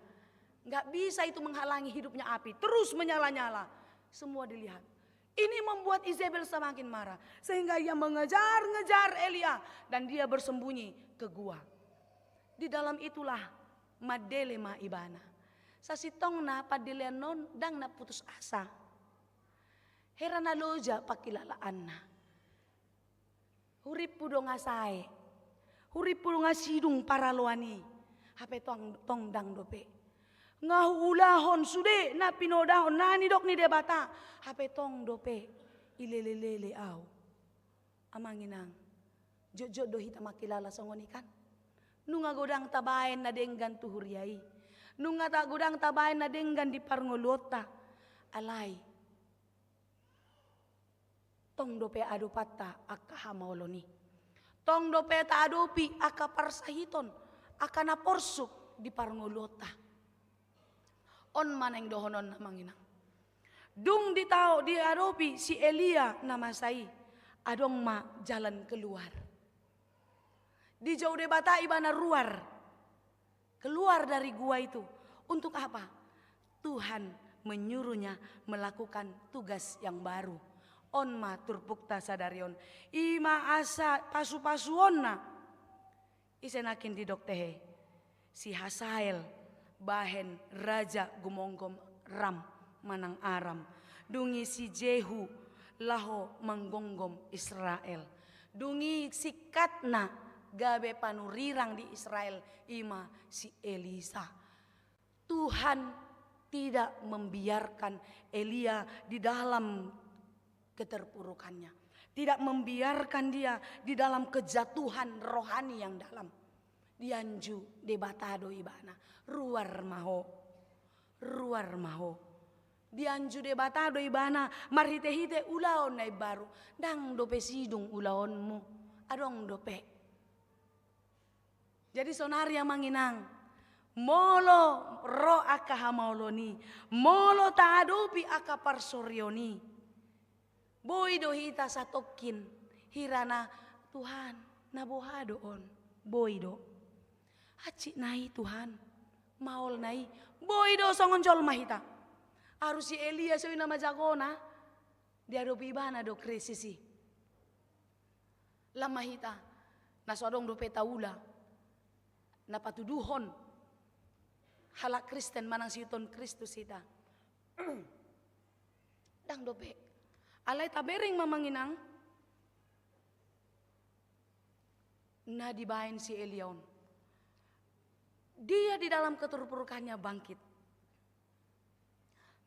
nggak bisa itu menghalangi hidupnya api, terus menyala-nyala. Semua dilihat. Ini membuat Izebel semakin marah, sehingga ia mengejar-ngejar Elia dan dia bersembunyi ke gua. Di dalam itulah mandele ma ibana. Sasintongna pandelean on ndang na putus asa. Hera na loja pangkilalaanna. Hurimpu do nga sae. Hurimpu do nga sidung paraloan i. Hape tong, tong ndang dope. Nga huulahon sude na pinodahon na nidok ni Debata. Hape tong dope ilele-lele au. Amang Inang, jotjot do hita mangkilala songon i kan? Nunga godang tabaen na denggan tu huria i. Nunga ta, godang tabaen na denggan di parngoluonta. Alai tong dope adopanta angka hamaolon i. Tong dope taadopi angka parsahiton, angka na porsuk di parngoluonta. On ma naeng dohononna, Amang Inang. Dung ditao, diadopi si Elia na masa i, adong ma jalan keluar. Dijou Debata ibana ruar. Keluar dari gua itu. Untuk apa? Tuhan menyuruhnya melakukan tugas yang baru. On ma turpukta sadari on. I ma asa pasu-pasuonna. Ise nangkin didok tehe? Si Hasael bahen raja gumomgom Ram manang Aram. Dung i si Jehu laho manggomgom Israel. Dung i singkatna gabe panurirang di Israel, i ma si Elisa. Tuhan tidak membiarkan Elia di dalam keterpurukannya. Tidak membiarkan dia di dalam kejatuhan rohani yang dalam. Dianju Debata do ibana, ruar ma ho. Ruar ma ho. Dianju Debata do ibana marhite-hite ulaon na imbaru. Ndang dope sidung ulaonmu. Adong dope. Jadi sonari, Amang Inang, molo ro angka hamaolon i, molo taadopi angka parsorion i, boi do hita satongkin hirana, Tuhan, na boha do on? Boi do. Hansit na i, Tuhan, maol na i. Boi do songon jolma hita. Aru si Elia so i na manjagona, diadopi ibana do krisis i. Lam ma hita, na so adong dope taula na patuduhon halak Kristen manang siihuthon Kristus hita. Ndang dope. Alai tabereng ma, amang inang, na dibaen si Elia on. Dia di dalam keterpurukannya bangkit.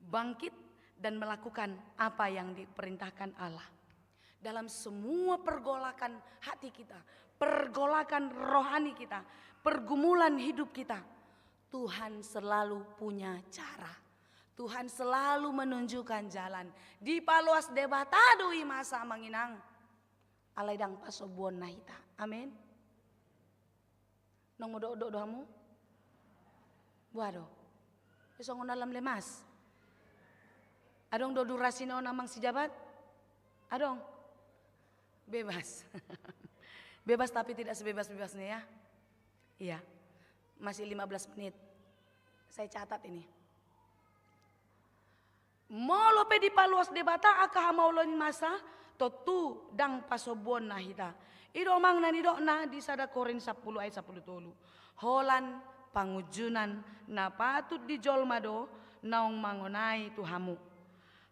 Bangkit dan melakukan apa yang diperintahkan Allah. Dalam semua pergolakan hati kita, pergolakan rohani kita, pergumulan hidup kita, Tuhan selalu punya cara. Tuhan selalu menunjukkan jalan. Dipaloas Debata do i masa, amang inang. Alai ndang pasombuonna hita. Amin. Naung modok-dok do hamu? Boha do? Ia songon na lam lemas. Adong do durasina on, amang si jabat? Adong? Bebas. Bebas tapi tidak sebebas-bebasnya, ya. Iya. Masih lima belas menit. Saya catat ini. Molo pe dipaloas Debata angka hamaolon i masa, tontu ndang pasombuonna hita. I do, amang, na nidokna di sada Korint sampulu ayat sampulu tolu. Holan pangunjunan na patut di jolma do naung mangonai tu hamu.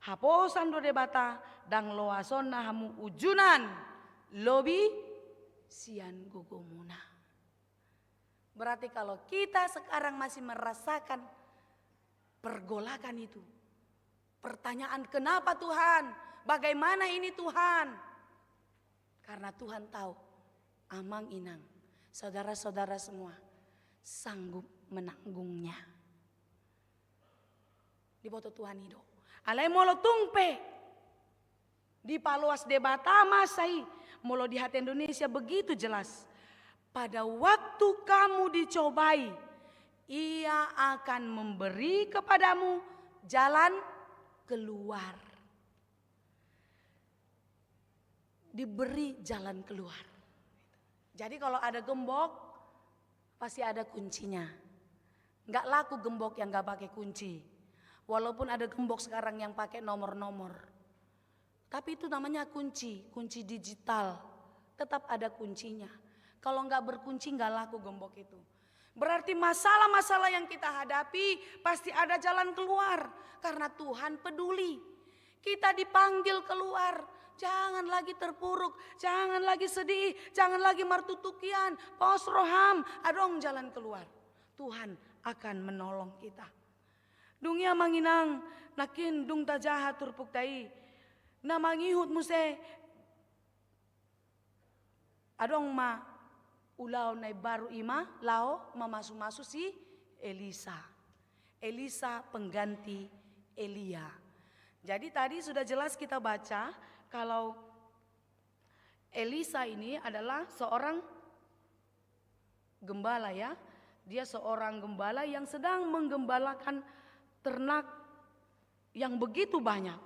Haposan do Debata, ndang loasonna hamu unjunan lobi sian gogomuna. Berarti kalau kita sekarang masih merasakan pergolakan itu, pertanyaan, "Kenapa, Tuhan? Bagaimana ini, Tuhan?" Karena Tuhan tahu, amang inang, saudara-saudara semua, sanggup menanggungnya. Diboto Tuhan i do. Alai molo tung pe dipaloas Debata masa i, molo di hata Indonesia begitu jelas. Pada waktu kamu dicobai, Ia akan memberi kepadamu jalan keluar. Diberi jalan keluar. Jadi kalau ada gembok, pasti ada kuncinya. Nggak laku gembok yang nggak pakai kunci. Walaupun ada gembok sekarang yang pakai nomor-nomor. Tapi itu namanya kunci, kunci digital. Tetap ada kuncinya. Kalau nggak berkunci, nggak laku gembok itu. Berarti masalah-masalah yang kita hadapi pasti ada jalan keluar. Karena Tuhan peduli. Kita dipanggil keluar. Jangan lagi terpuruk, jangan lagi sedih, jangan lagi martutukian. Pos roham, adong jalan keluar. Tuhan akan menolong kita. Dung i, amang inang, nangkin dung tajaha turpukta i, na mangihut muse, adong ma ulaon na imbaru, i ma laho mamasu-masu si Elisa. Elisa pengganti Elia. Jadi tadi sudah jelas kita baca kalau Elisa ini adalah seorang gembala, ya. Dia seorang gembala yang sedang menggembalakan ternak yang begitu banyak.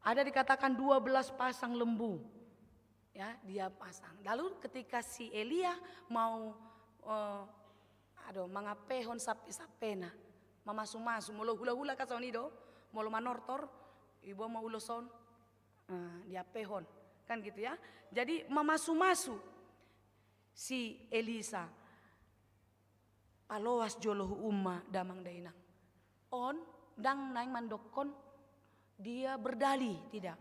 Ada dikatakan dua belas pasang lembu. Ya, dia pasang. Lalu ketika si Elia mau, eh, aduh, mangampehon sampe-sampena, mamasu-masu, molo hula-hula kan songon i do, molo manortor, iboan ma ulos on, eh, diampehon. Kan gitu, ya. Jadi mamasu-masu si Elisa. Paloas jolo huhut ma, damang dainang. On ndang naeng mandokkon dia berdalih, tidak.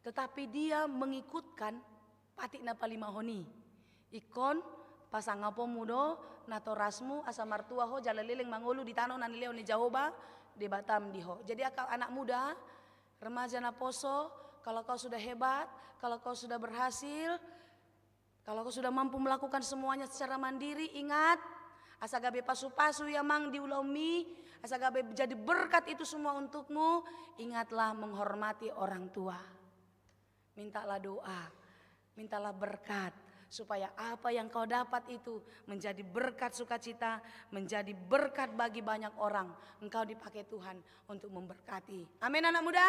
Tetapi dia mengikutkan patik na palimahon i. Ingkon pasangaponmu do natorasmu asa martua ho jala leleng mangolu di tano na nilehon ni Jahowa Debatam di ho. Jadi angka anak muda, remaja naposo, kalau kau sudah hebat, kalau kau sudah berhasil, kalau kau sudah mampu melakukan semuanya secara mandiri, ingat, asa gabe pasu-pasu i, amang, di ulaonmi, asa gabe jadi berkat itu semua untukmu, ingatlah menghormati orang tua. Mintalah doa, mintalah berkat, supaya apa yang kau dapat itu menjadi berkat sukacita, menjadi berkat bagi banyak orang. Engkau dipakai Tuhan untuk memberkati. Amin, anak muda?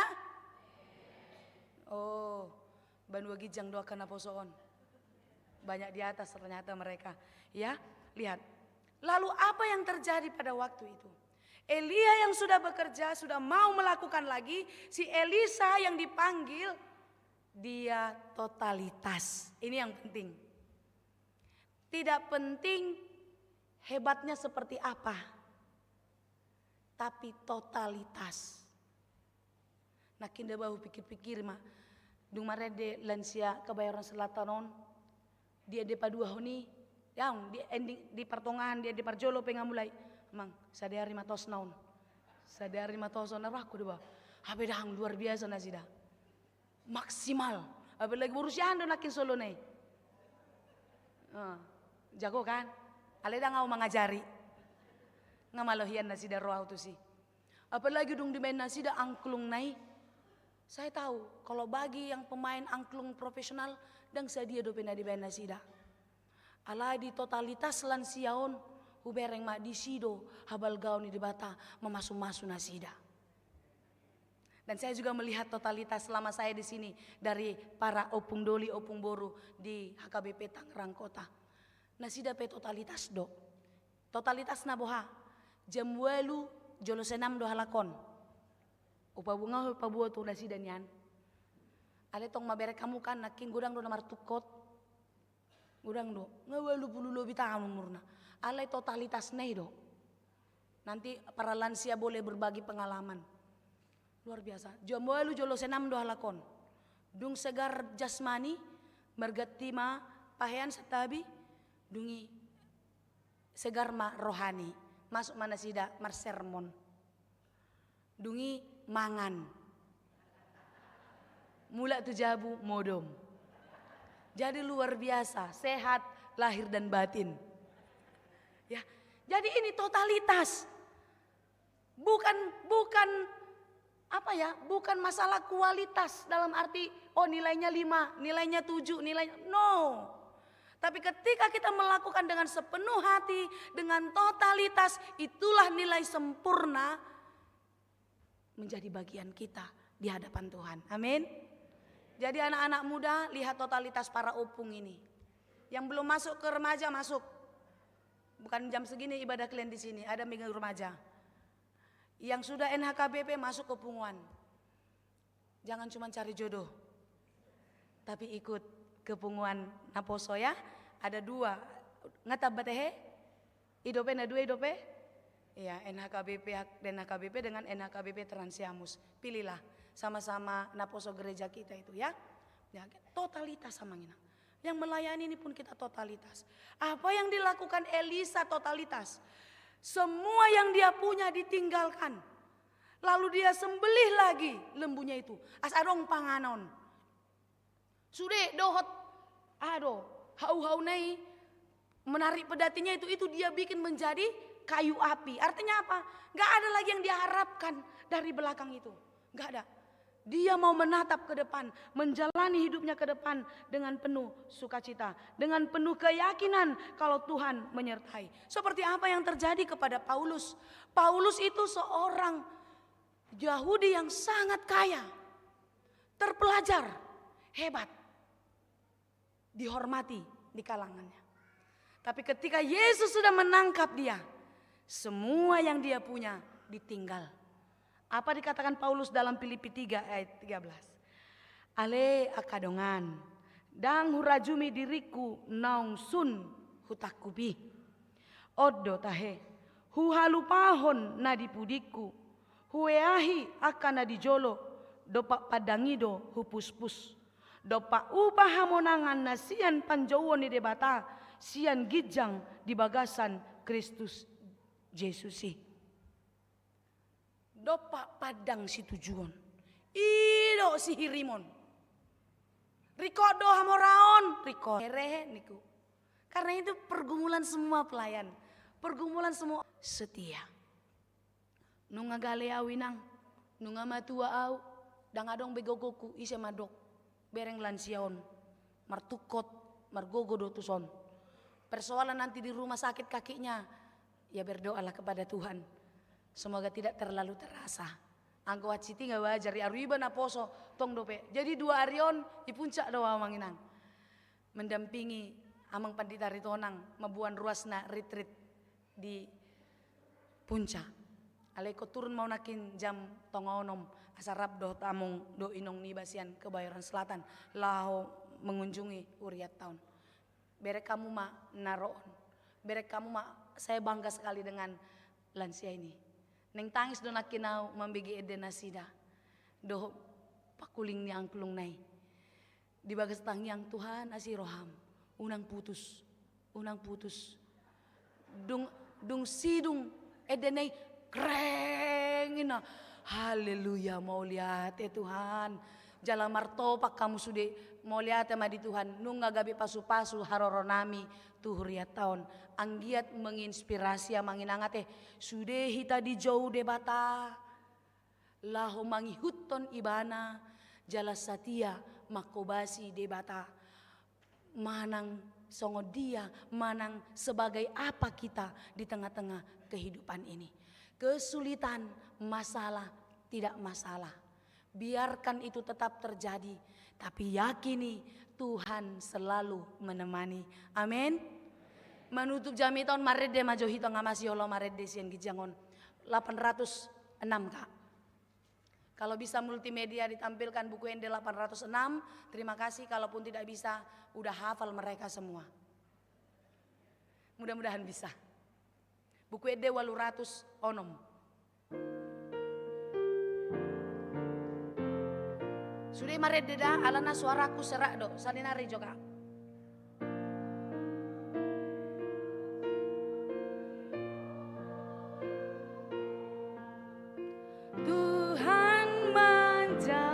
Oh, banua ginjang do angka naposo on. Banyak di atas ternyata mereka. Ya, lihat. Lalu apa yang terjadi pada waktu itu? Elia yang sudah bekerja, sudah mau melakukan lagi, si Elisa yang dipanggil, dia totalitas. Ini yang penting. Tidak penting hebatnya seperti apa. tapi totalitas. Nangkin da bah hupikir-pikir ma, dung marende lansia Kebayoran Selatan on, di ende paduahon i, daong, di ending, di partongahan, di ende parjolo pe nga mulai. Amang, sadari ma tosna on. Sadari ma toson, na rohangku da bah. Hape daong, luar biasa nasida. Maksimal. Apalagi boru si Ando nangkin solo na i. Ah, jago kan? Alai ndang au mangajari. Nga malo hian nasida ro au tusi. Apalagi dung dibaen nasida angklung na i. Saya tahu, kalau bagi yang pemain angklung profesional, ndang sadia dope na dibaen nasida. Alai di totalitas lansia on, hubereng ma disi do habalgaon ni Debata mamasu-masu nasida. Dan saya juga melihat totalitas selama saya di sini, dari para opung doli, opung boru di H K B P Tangerang Kota. Nasida pe totalitas do. Totalitas na boha? Jam ualu jolo senam do halak on. Upa bunga, upa buat tu nasida nian. Alai tong maberek hamu kan, nangkin godang do na martungkot. Godang do, nga ualu pulu lobi taon umurna. Alai totalitas na i do. Nanti para lansia boleh berbagi pengalaman. Luar biasa. Jam ualu jolo senam do halak on. Dung segar jasmani, marganti ma pahean santabi, dung i segar ma rohani. Masuk ma nasida marsermon. Dung i mangan. Mulak tu jabu modom. Jadi luar biasa, sehat lahir dan batin. Ya, jadi ini totalitas. Bukan, bukan, apa ya, bukan masalah kualitas dalam arti, oh, nilainya lima, nilainya tujuh, nilainya, no. Tapi ketika kita melakukan dengan sepenuh hati, dengan totalitas, itulah nilai sempurna menjadi bagian kita di hadapan Tuhan. Amin. Jadi anak-anak muda, lihat totalitas para opung ini. Yang belum masuk ke remaja, masuk. Bukan jam segini ibadah kalian di sini, ada minggu remaja. Yang sudah N H K B P, masuk ke punguan. Jangan cuma cari jodoh, tapi ikut kepunguan naposo ya. Ada dua. Nga tamba tehe? I dope na dua i dope? Iya, N H K B P, N H K B P dengan N H K B P Transiamus. Pilihlah, sama-sama naposo gereja kita itu ya. Ya, totalitas sama ngina. Yang melayani ini pun kita totalitas. Apa yang dilakukan Elisa totalitas? Semua yang dia punya ditinggalkan. Lalu dia sembelih lagi lembunya itu. Asa adong panganon. Sude dohot, aduh, hau-hau na i, menarik pedatinya itu, itu dia bikin menjadi kayu api. Artinya apa? Nggak ada lagi yang dia harapkan dari belakang itu. Nggak ada. Dia mau menatap ke depan, menjalani hidupnya ke depan dengan penuh sukacita, dengan penuh keyakinan kalau Tuhan menyertai. Seperti apa yang terjadi kepada Paulus? Paulus itu seorang Yahudi yang sangat kaya, terpelajar, hebat, dihormati di kalangannya. Tapi ketika Yesus sudah menangkap dia, semua yang dia punya ditinggal. Apa dikatakan Paulus dalam Filipi tiga ayat tiga belas? Ale angka dongan, ndang hurajumi diringku naung sun hutangkup i. On do tahe, huhalupahon na di pudingku, hueahi angka na di jolo, dompak pandang i do hupuspus. Dompak upa hamonangan na sian panjouon ni Debata, sian ginjang di bagasan Kristus Jesus i. Dompak pandang situjuon. I do sihirimon. Ringkot do hamoraon, ringkot. Herehe ningku. Karena itu pergumulan semua pelayan. Pergumulan semua setia. Nunga gale au inang, nunga matua au, ndang adong be gogoku, ise mandok. Bereng lansia on, martungkot, margogo do tuson. Persoalan nanti di rumah sakit kakinya, ya berdoalah kepada Tuhan. Semoga tidak terlalu terasa. Anggo hansit i nga wajar, aru iba naposo, tong dope. Jadi dua ari on, di puncak do amang inang. Mendampingi amang pandita Aritonang, mamboan ruasna retreat di puncak. Alai ingkon turun ma au nangkin jam tonga onom, asa rap dohot among dohot inong niba sian Kebayoran Selatan, laho mengunjungi hurianta on. Bereng hamu ma na ro on. Bereng hamu ma, saya bangga sekali dengan lansia ini. Naeng tangis do nangkin ahu mambege ende nasida dohot pangkuling ni angklung na i. Di bagas tangiang Tuhan, asi roham, unang putus, unang putus. Dung, dung sidung ende na i, kreng, ninna. Haleluya, mauliate Tuhan. Jala martopak hamu sude, mauliate ma di Tuhan, nunga gabe pasupasu haroronami tu hurianta on. Anggiat menginspirasi amang inang ate, sude hita dijou Debata laho mangihuthon Ibana, jala satia manghobasi Debata, manang songon dia, manang sebagai apa kita di tengah-tengah kehidupan ini. Kesulitan, masalah, tidak masalah. Biarkan itu tetap terjadi, tapi yakini Tuhan selalu menemani. Amin. Manutup jamita on, marende ma jo hita, nga masihol ahu marende sian ginjang on. Lapan ratus enam, Kak. Kalau bisa multimedia ditampilkan buku ende lapan ratus enam, terima kasih. Kalaupun tidak bisa, udah hafal mereka semua. Mudah-mudahan bisa. Buku ende ualu ratus onom. Sude marende da, alana suaraku serak do, salinari jo, Kak. Tuhan manja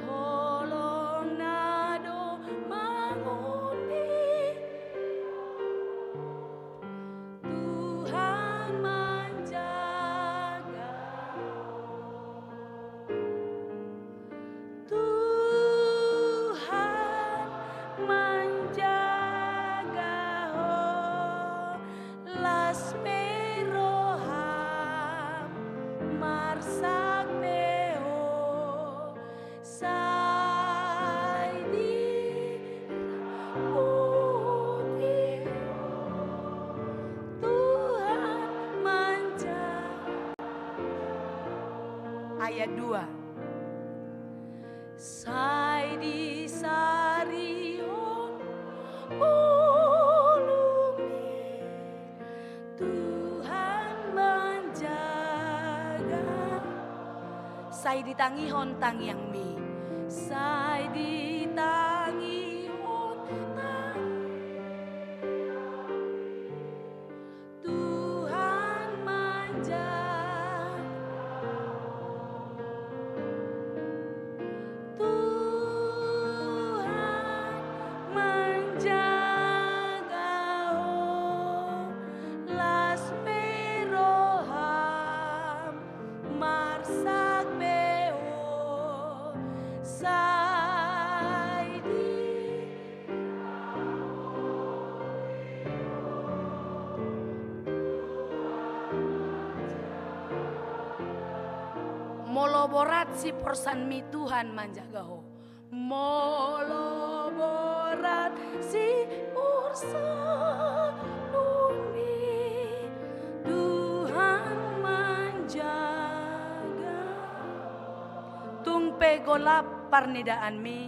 holong na do mangonti. Tuhan manjaga. Tuhan manjaga ho, las be roham, marsak be ho, sai di Tuhan manja. Ayat dua. Sai disarihon ngolumi, Tuhan manjaga. Sai ditangihon tangiangmi. Sai ditangihon tangiangmi. Tuhan manjaga. Tuhan manjaga ho, las be roham, marsak be ho, sai di. Molo borat siporsanmi, Tuhan manjaga ho. Molo borat siporsanmi, Tuhan manjaga. Tung pe golap parnidaanmi,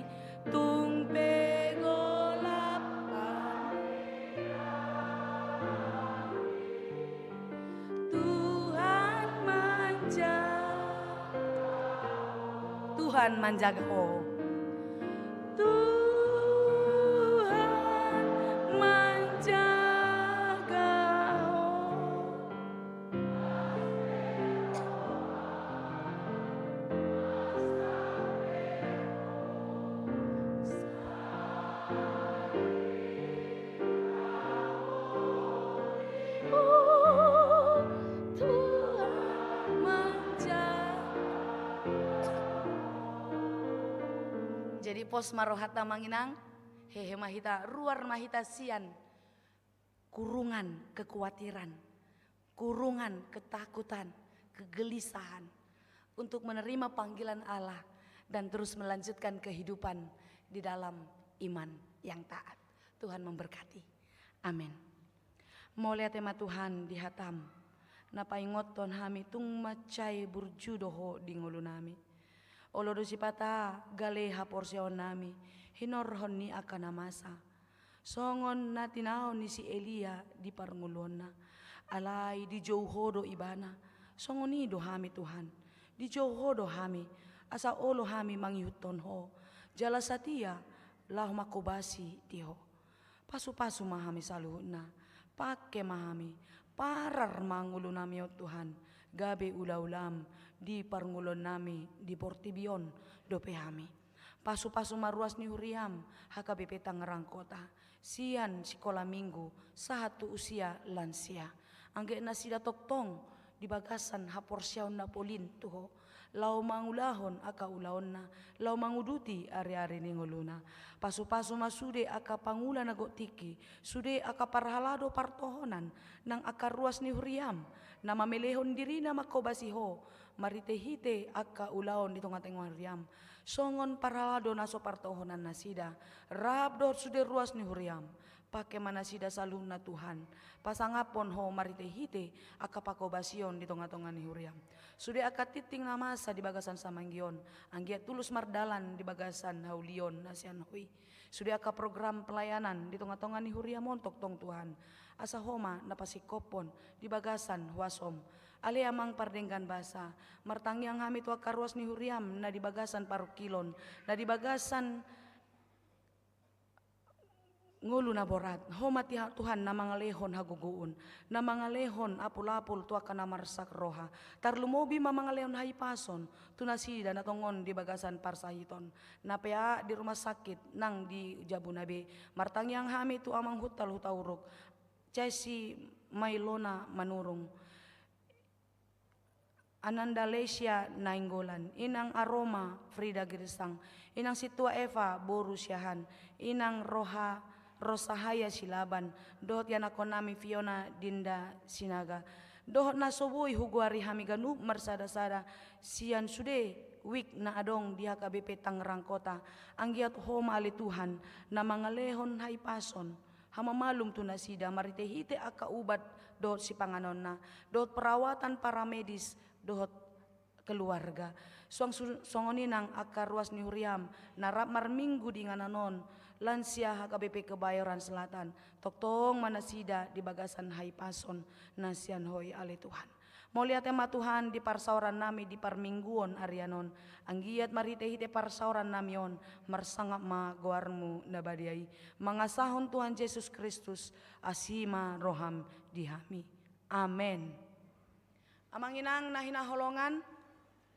tung pe golap parnidaanmi, Tuhan manjaga. Tuhan manjaga ho. Tuhan manjaga ho. Jadi pos ma rohanta amang inang, hehe ma hita, ruar ma hita sian kurungan kekuatiran, kurungan ketakutan, kegelisahan, untuk menerima panggilan Allah dan terus melanjutkan kehidupan di dalam iman yang taat. Tuhan memberkati. Amin. Mauliate ma Tuhan di hatam, na paingothon hami tung mansai burju do ho di ngolunami. Olo do sipata gale haporseaonnami hinorhon ni angka na masa. Songon na tinaon ni si Elia di parngoluonna. Alai dijou Ho do ibana. Songon i do hami, Tuhan. Dijou Ho do hami, asa olo hami mangihuthon Ho jala satia laho manghobasi di Ho. Pasupasu ma hami saluhutna. Pangke ma hami. Parar ma ngolunami on, Tuhan, gabe ulaulam di parngoluonnami di portibi on dope hami. Pasupasu ma ruas ni huriam, H K B P Tangerang Kota, sian sikola minggu sahat tu usia lansia. Anggiat nasida tongtong di bagasan haporseaon na polin tu Ho, laho mangulahon angka ulaonna, laho manguduti ariari ni ngoluna. Pasupasu ma sude angka pangula na gok tingki, sude angka parhalado partohonan, nang angka ruas ni huriam, na mamelehon dirina manghobasi Ho, marhitehite angka ulaon di tongatonga ni huriam. Songon parhalado na so partohonan nasida, rap dohot sude ruas ni huriam. Pangke ma nasida saluhutna, Tuhan. Pasangaphon Ho marhitehite angka panghobasion di tongatonga ni huriam. Sude angka tingting na masa di bagasan samanggi on, anggiat tulus mardalan di bagasan haulion na sian Ho i. Sude angka program pelayanan di tongatonga ni huriam on tongtong, Tuhan. Asa Ho ma na pasingkophon di bagasan huasom. Ale Amang pardenggan basa, martangiang hami tu angka ruas ni huriam na di bagasan parungkilon, na di bagasan ngolu na borat. Ho ma, Tuhan, na mangalehon hagogoon, na mangalehon apulapul tu angka na marsak roha. Tarlumobi ma mangalehon hahipason tu nasida na tongon di bagasan parsahiton, na peak di rumah sakit nang di jabuna be. Martangiang hami tu amang Hutal Hutauruk, Cesi Mailona Manurung, Ananda Lesia Nainggolan, Inang Aroma Frida Girsang, Inang Sintua Eva boru Siahaan, Inang Roha, Rosahaya Silaban, dohot ianakhonnami Fiona Dinda Sinaga. Dohot na so boi hugoari hami ganup marsadasada sian sude wijk na adong di H K B P Tangerang Kota. Anggiat Ho ma, ale Tuhan, na mangalehon hahipason, hamamalum tu nasida marhitehite angka ubat dohot sipanganonna, dohot perawatan paramedis dohot keluarga. Suang su-, songon i nang angka ruas ni huriam na rap marminggu di inganan on, lansia H K B P Kebayoran Selatan. Tongtong ma nasida di bagasan hahipason na sian Ho i, ale Tuhan. Mauliate ma, Tuhan, di parsaorannami di parmingguon arian on. Anggiat marhitehite parsaorannami on, marsangap ma goarMu na badia i. Mangasahon Tuhan Jesus Kristus, asi ma rohaM di hami. Amen. Amang inang na hinaholongan,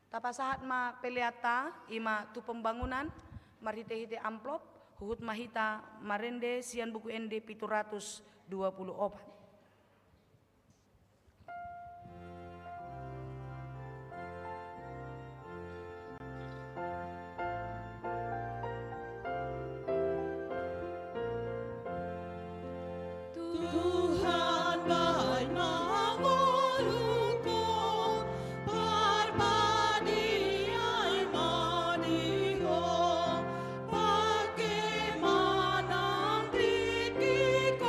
tapasahat ma peleanta, i ma tu pembangunan, marhitehite amplop, huhut ma hita marende sian Buku Ende pitu ratus dua puluh opat. Tuhan bahen ma ngolungkon, parpadiai ma di Ho, pangke ma nang tingkingkon,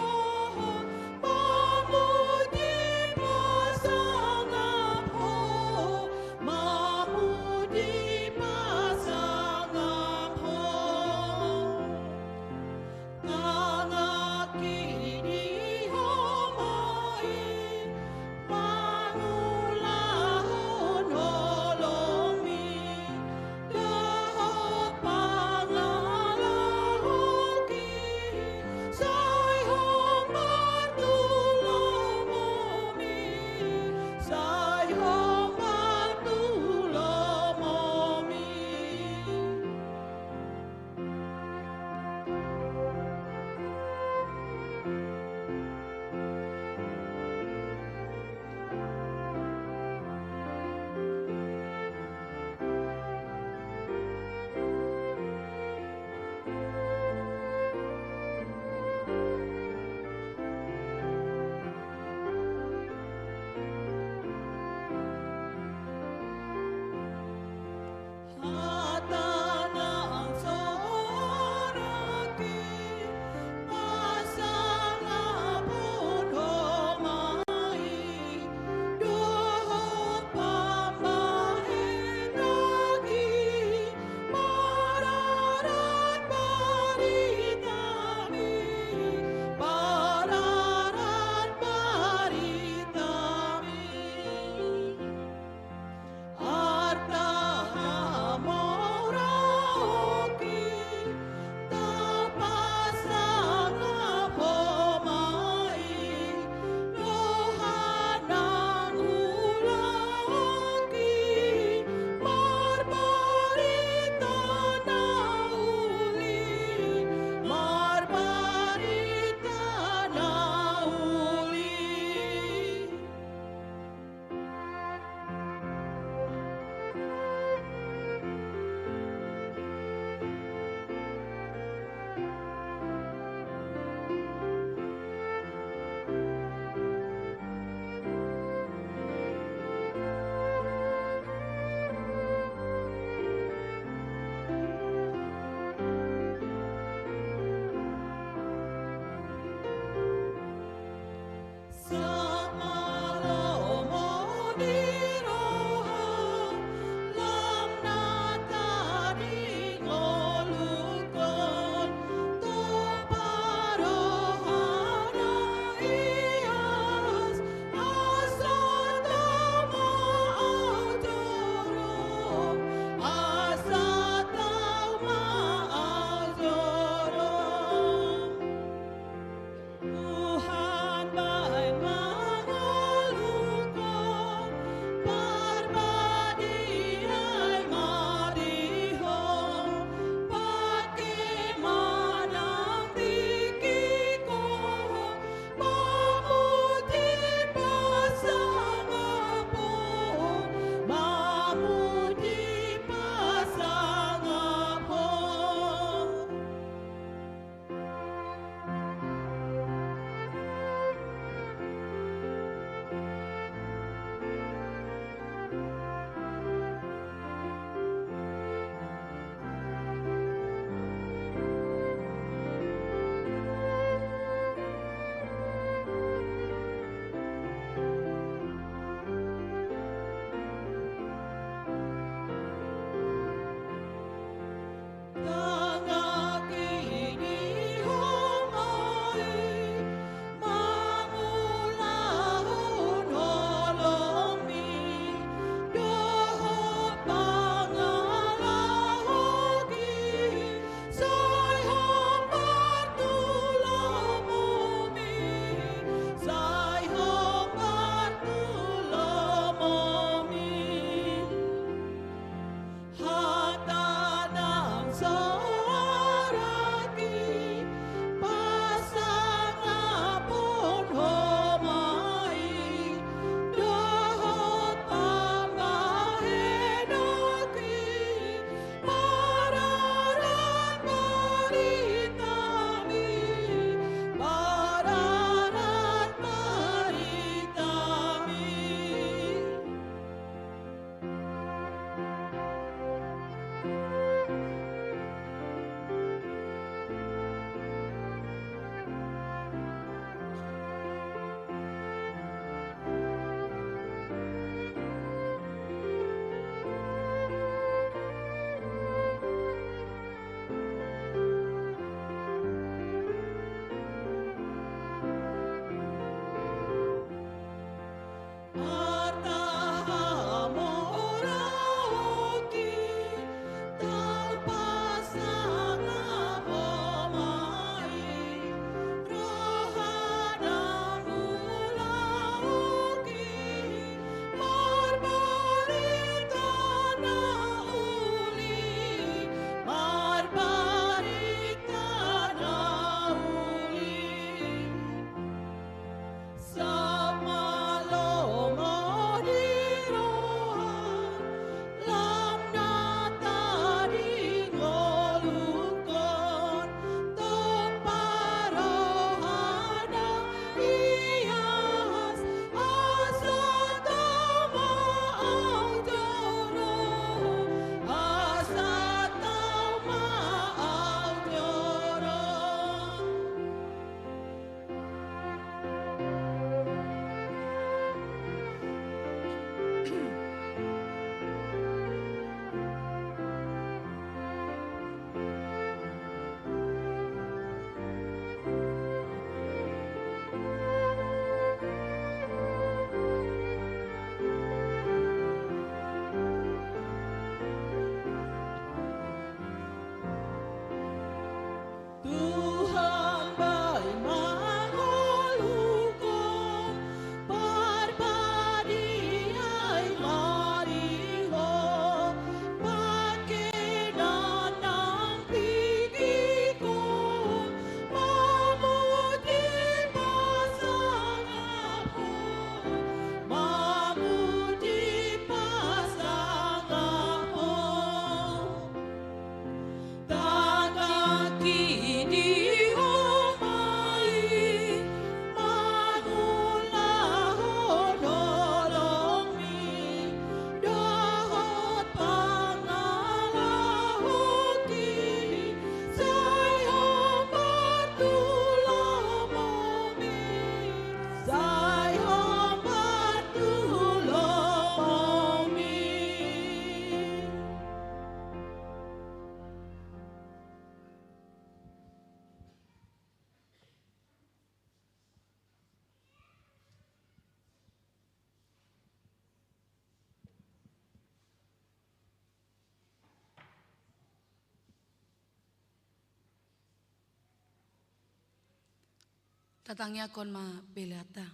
Tatangiangkon ma peleanta.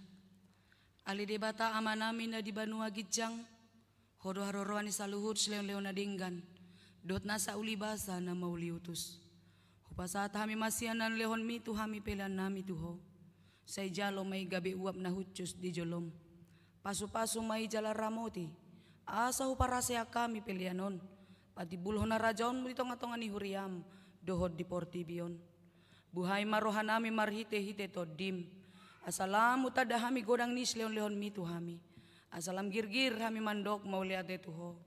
Ale Debata Amanami na di banua ginjang, Ho do haroroan ni saluhut silehonlehon na denggan dohot nasa ulibasa na mauliutus. Hupasahat hami ma sian na nilehonmi tu hami peleannami tu Ho. Sai jalo ma i gabe uap na hushus di jolom. Pasupasu ma i jala ramoti, asa huparaseak hami pelean on patimbulhon harajaonmu di tongatonga ni huriam dohot di portibi on. Buhai ma rohanami marhitehite Tondim, asa lam hutanda hami godang ni silehonlehonmi tu hami, asa lam girgir hami mandok mauliate tu Ho,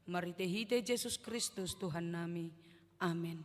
marhitehite Jesus Kristus Tuhannami. Amen.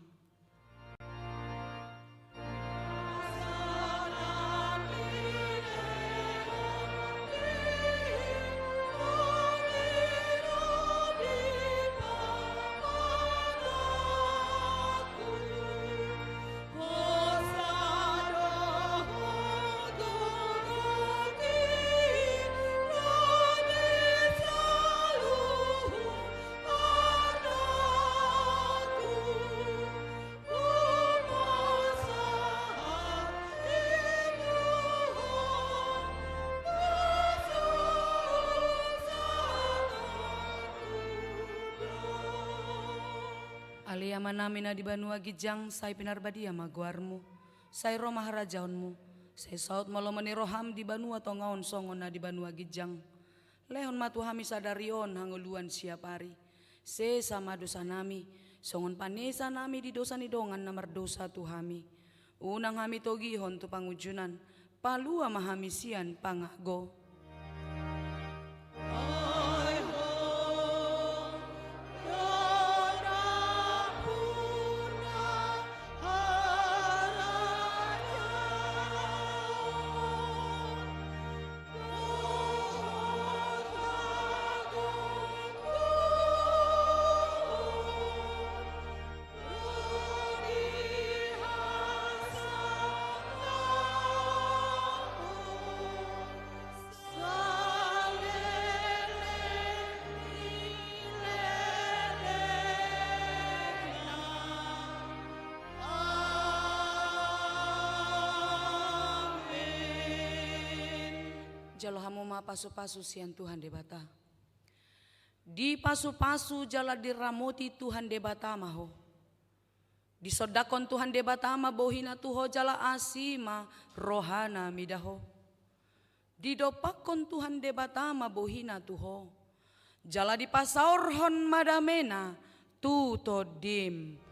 Ale Amanami na di banua ginjang, sai pinarbadia ma goarmu, sai ro ma harajaonmu, sai saut ma lomo ni roham di banua tonga on songon na di banua ginjang. Lehon ma tu hami sadari on hangoluan siapari. Sesa ma dosanami, songon panesanami di dosa ni dongan na mardosa tu hami. Unang hami togihon tu pangunjunan, palua ma hami sian pangago. Jalo hamu ma pasupasu sian Tuhan Debata. Dipasupasu jala diramoti Tuhan Debata ma ho. Disondangkon Tuhan Debata ma bohina tu ho jala asi ma rohana mida ho. Didompakkon Tuhan Debata ma bohina tu ho. Jala dipasaorhon ma damena tu tondim.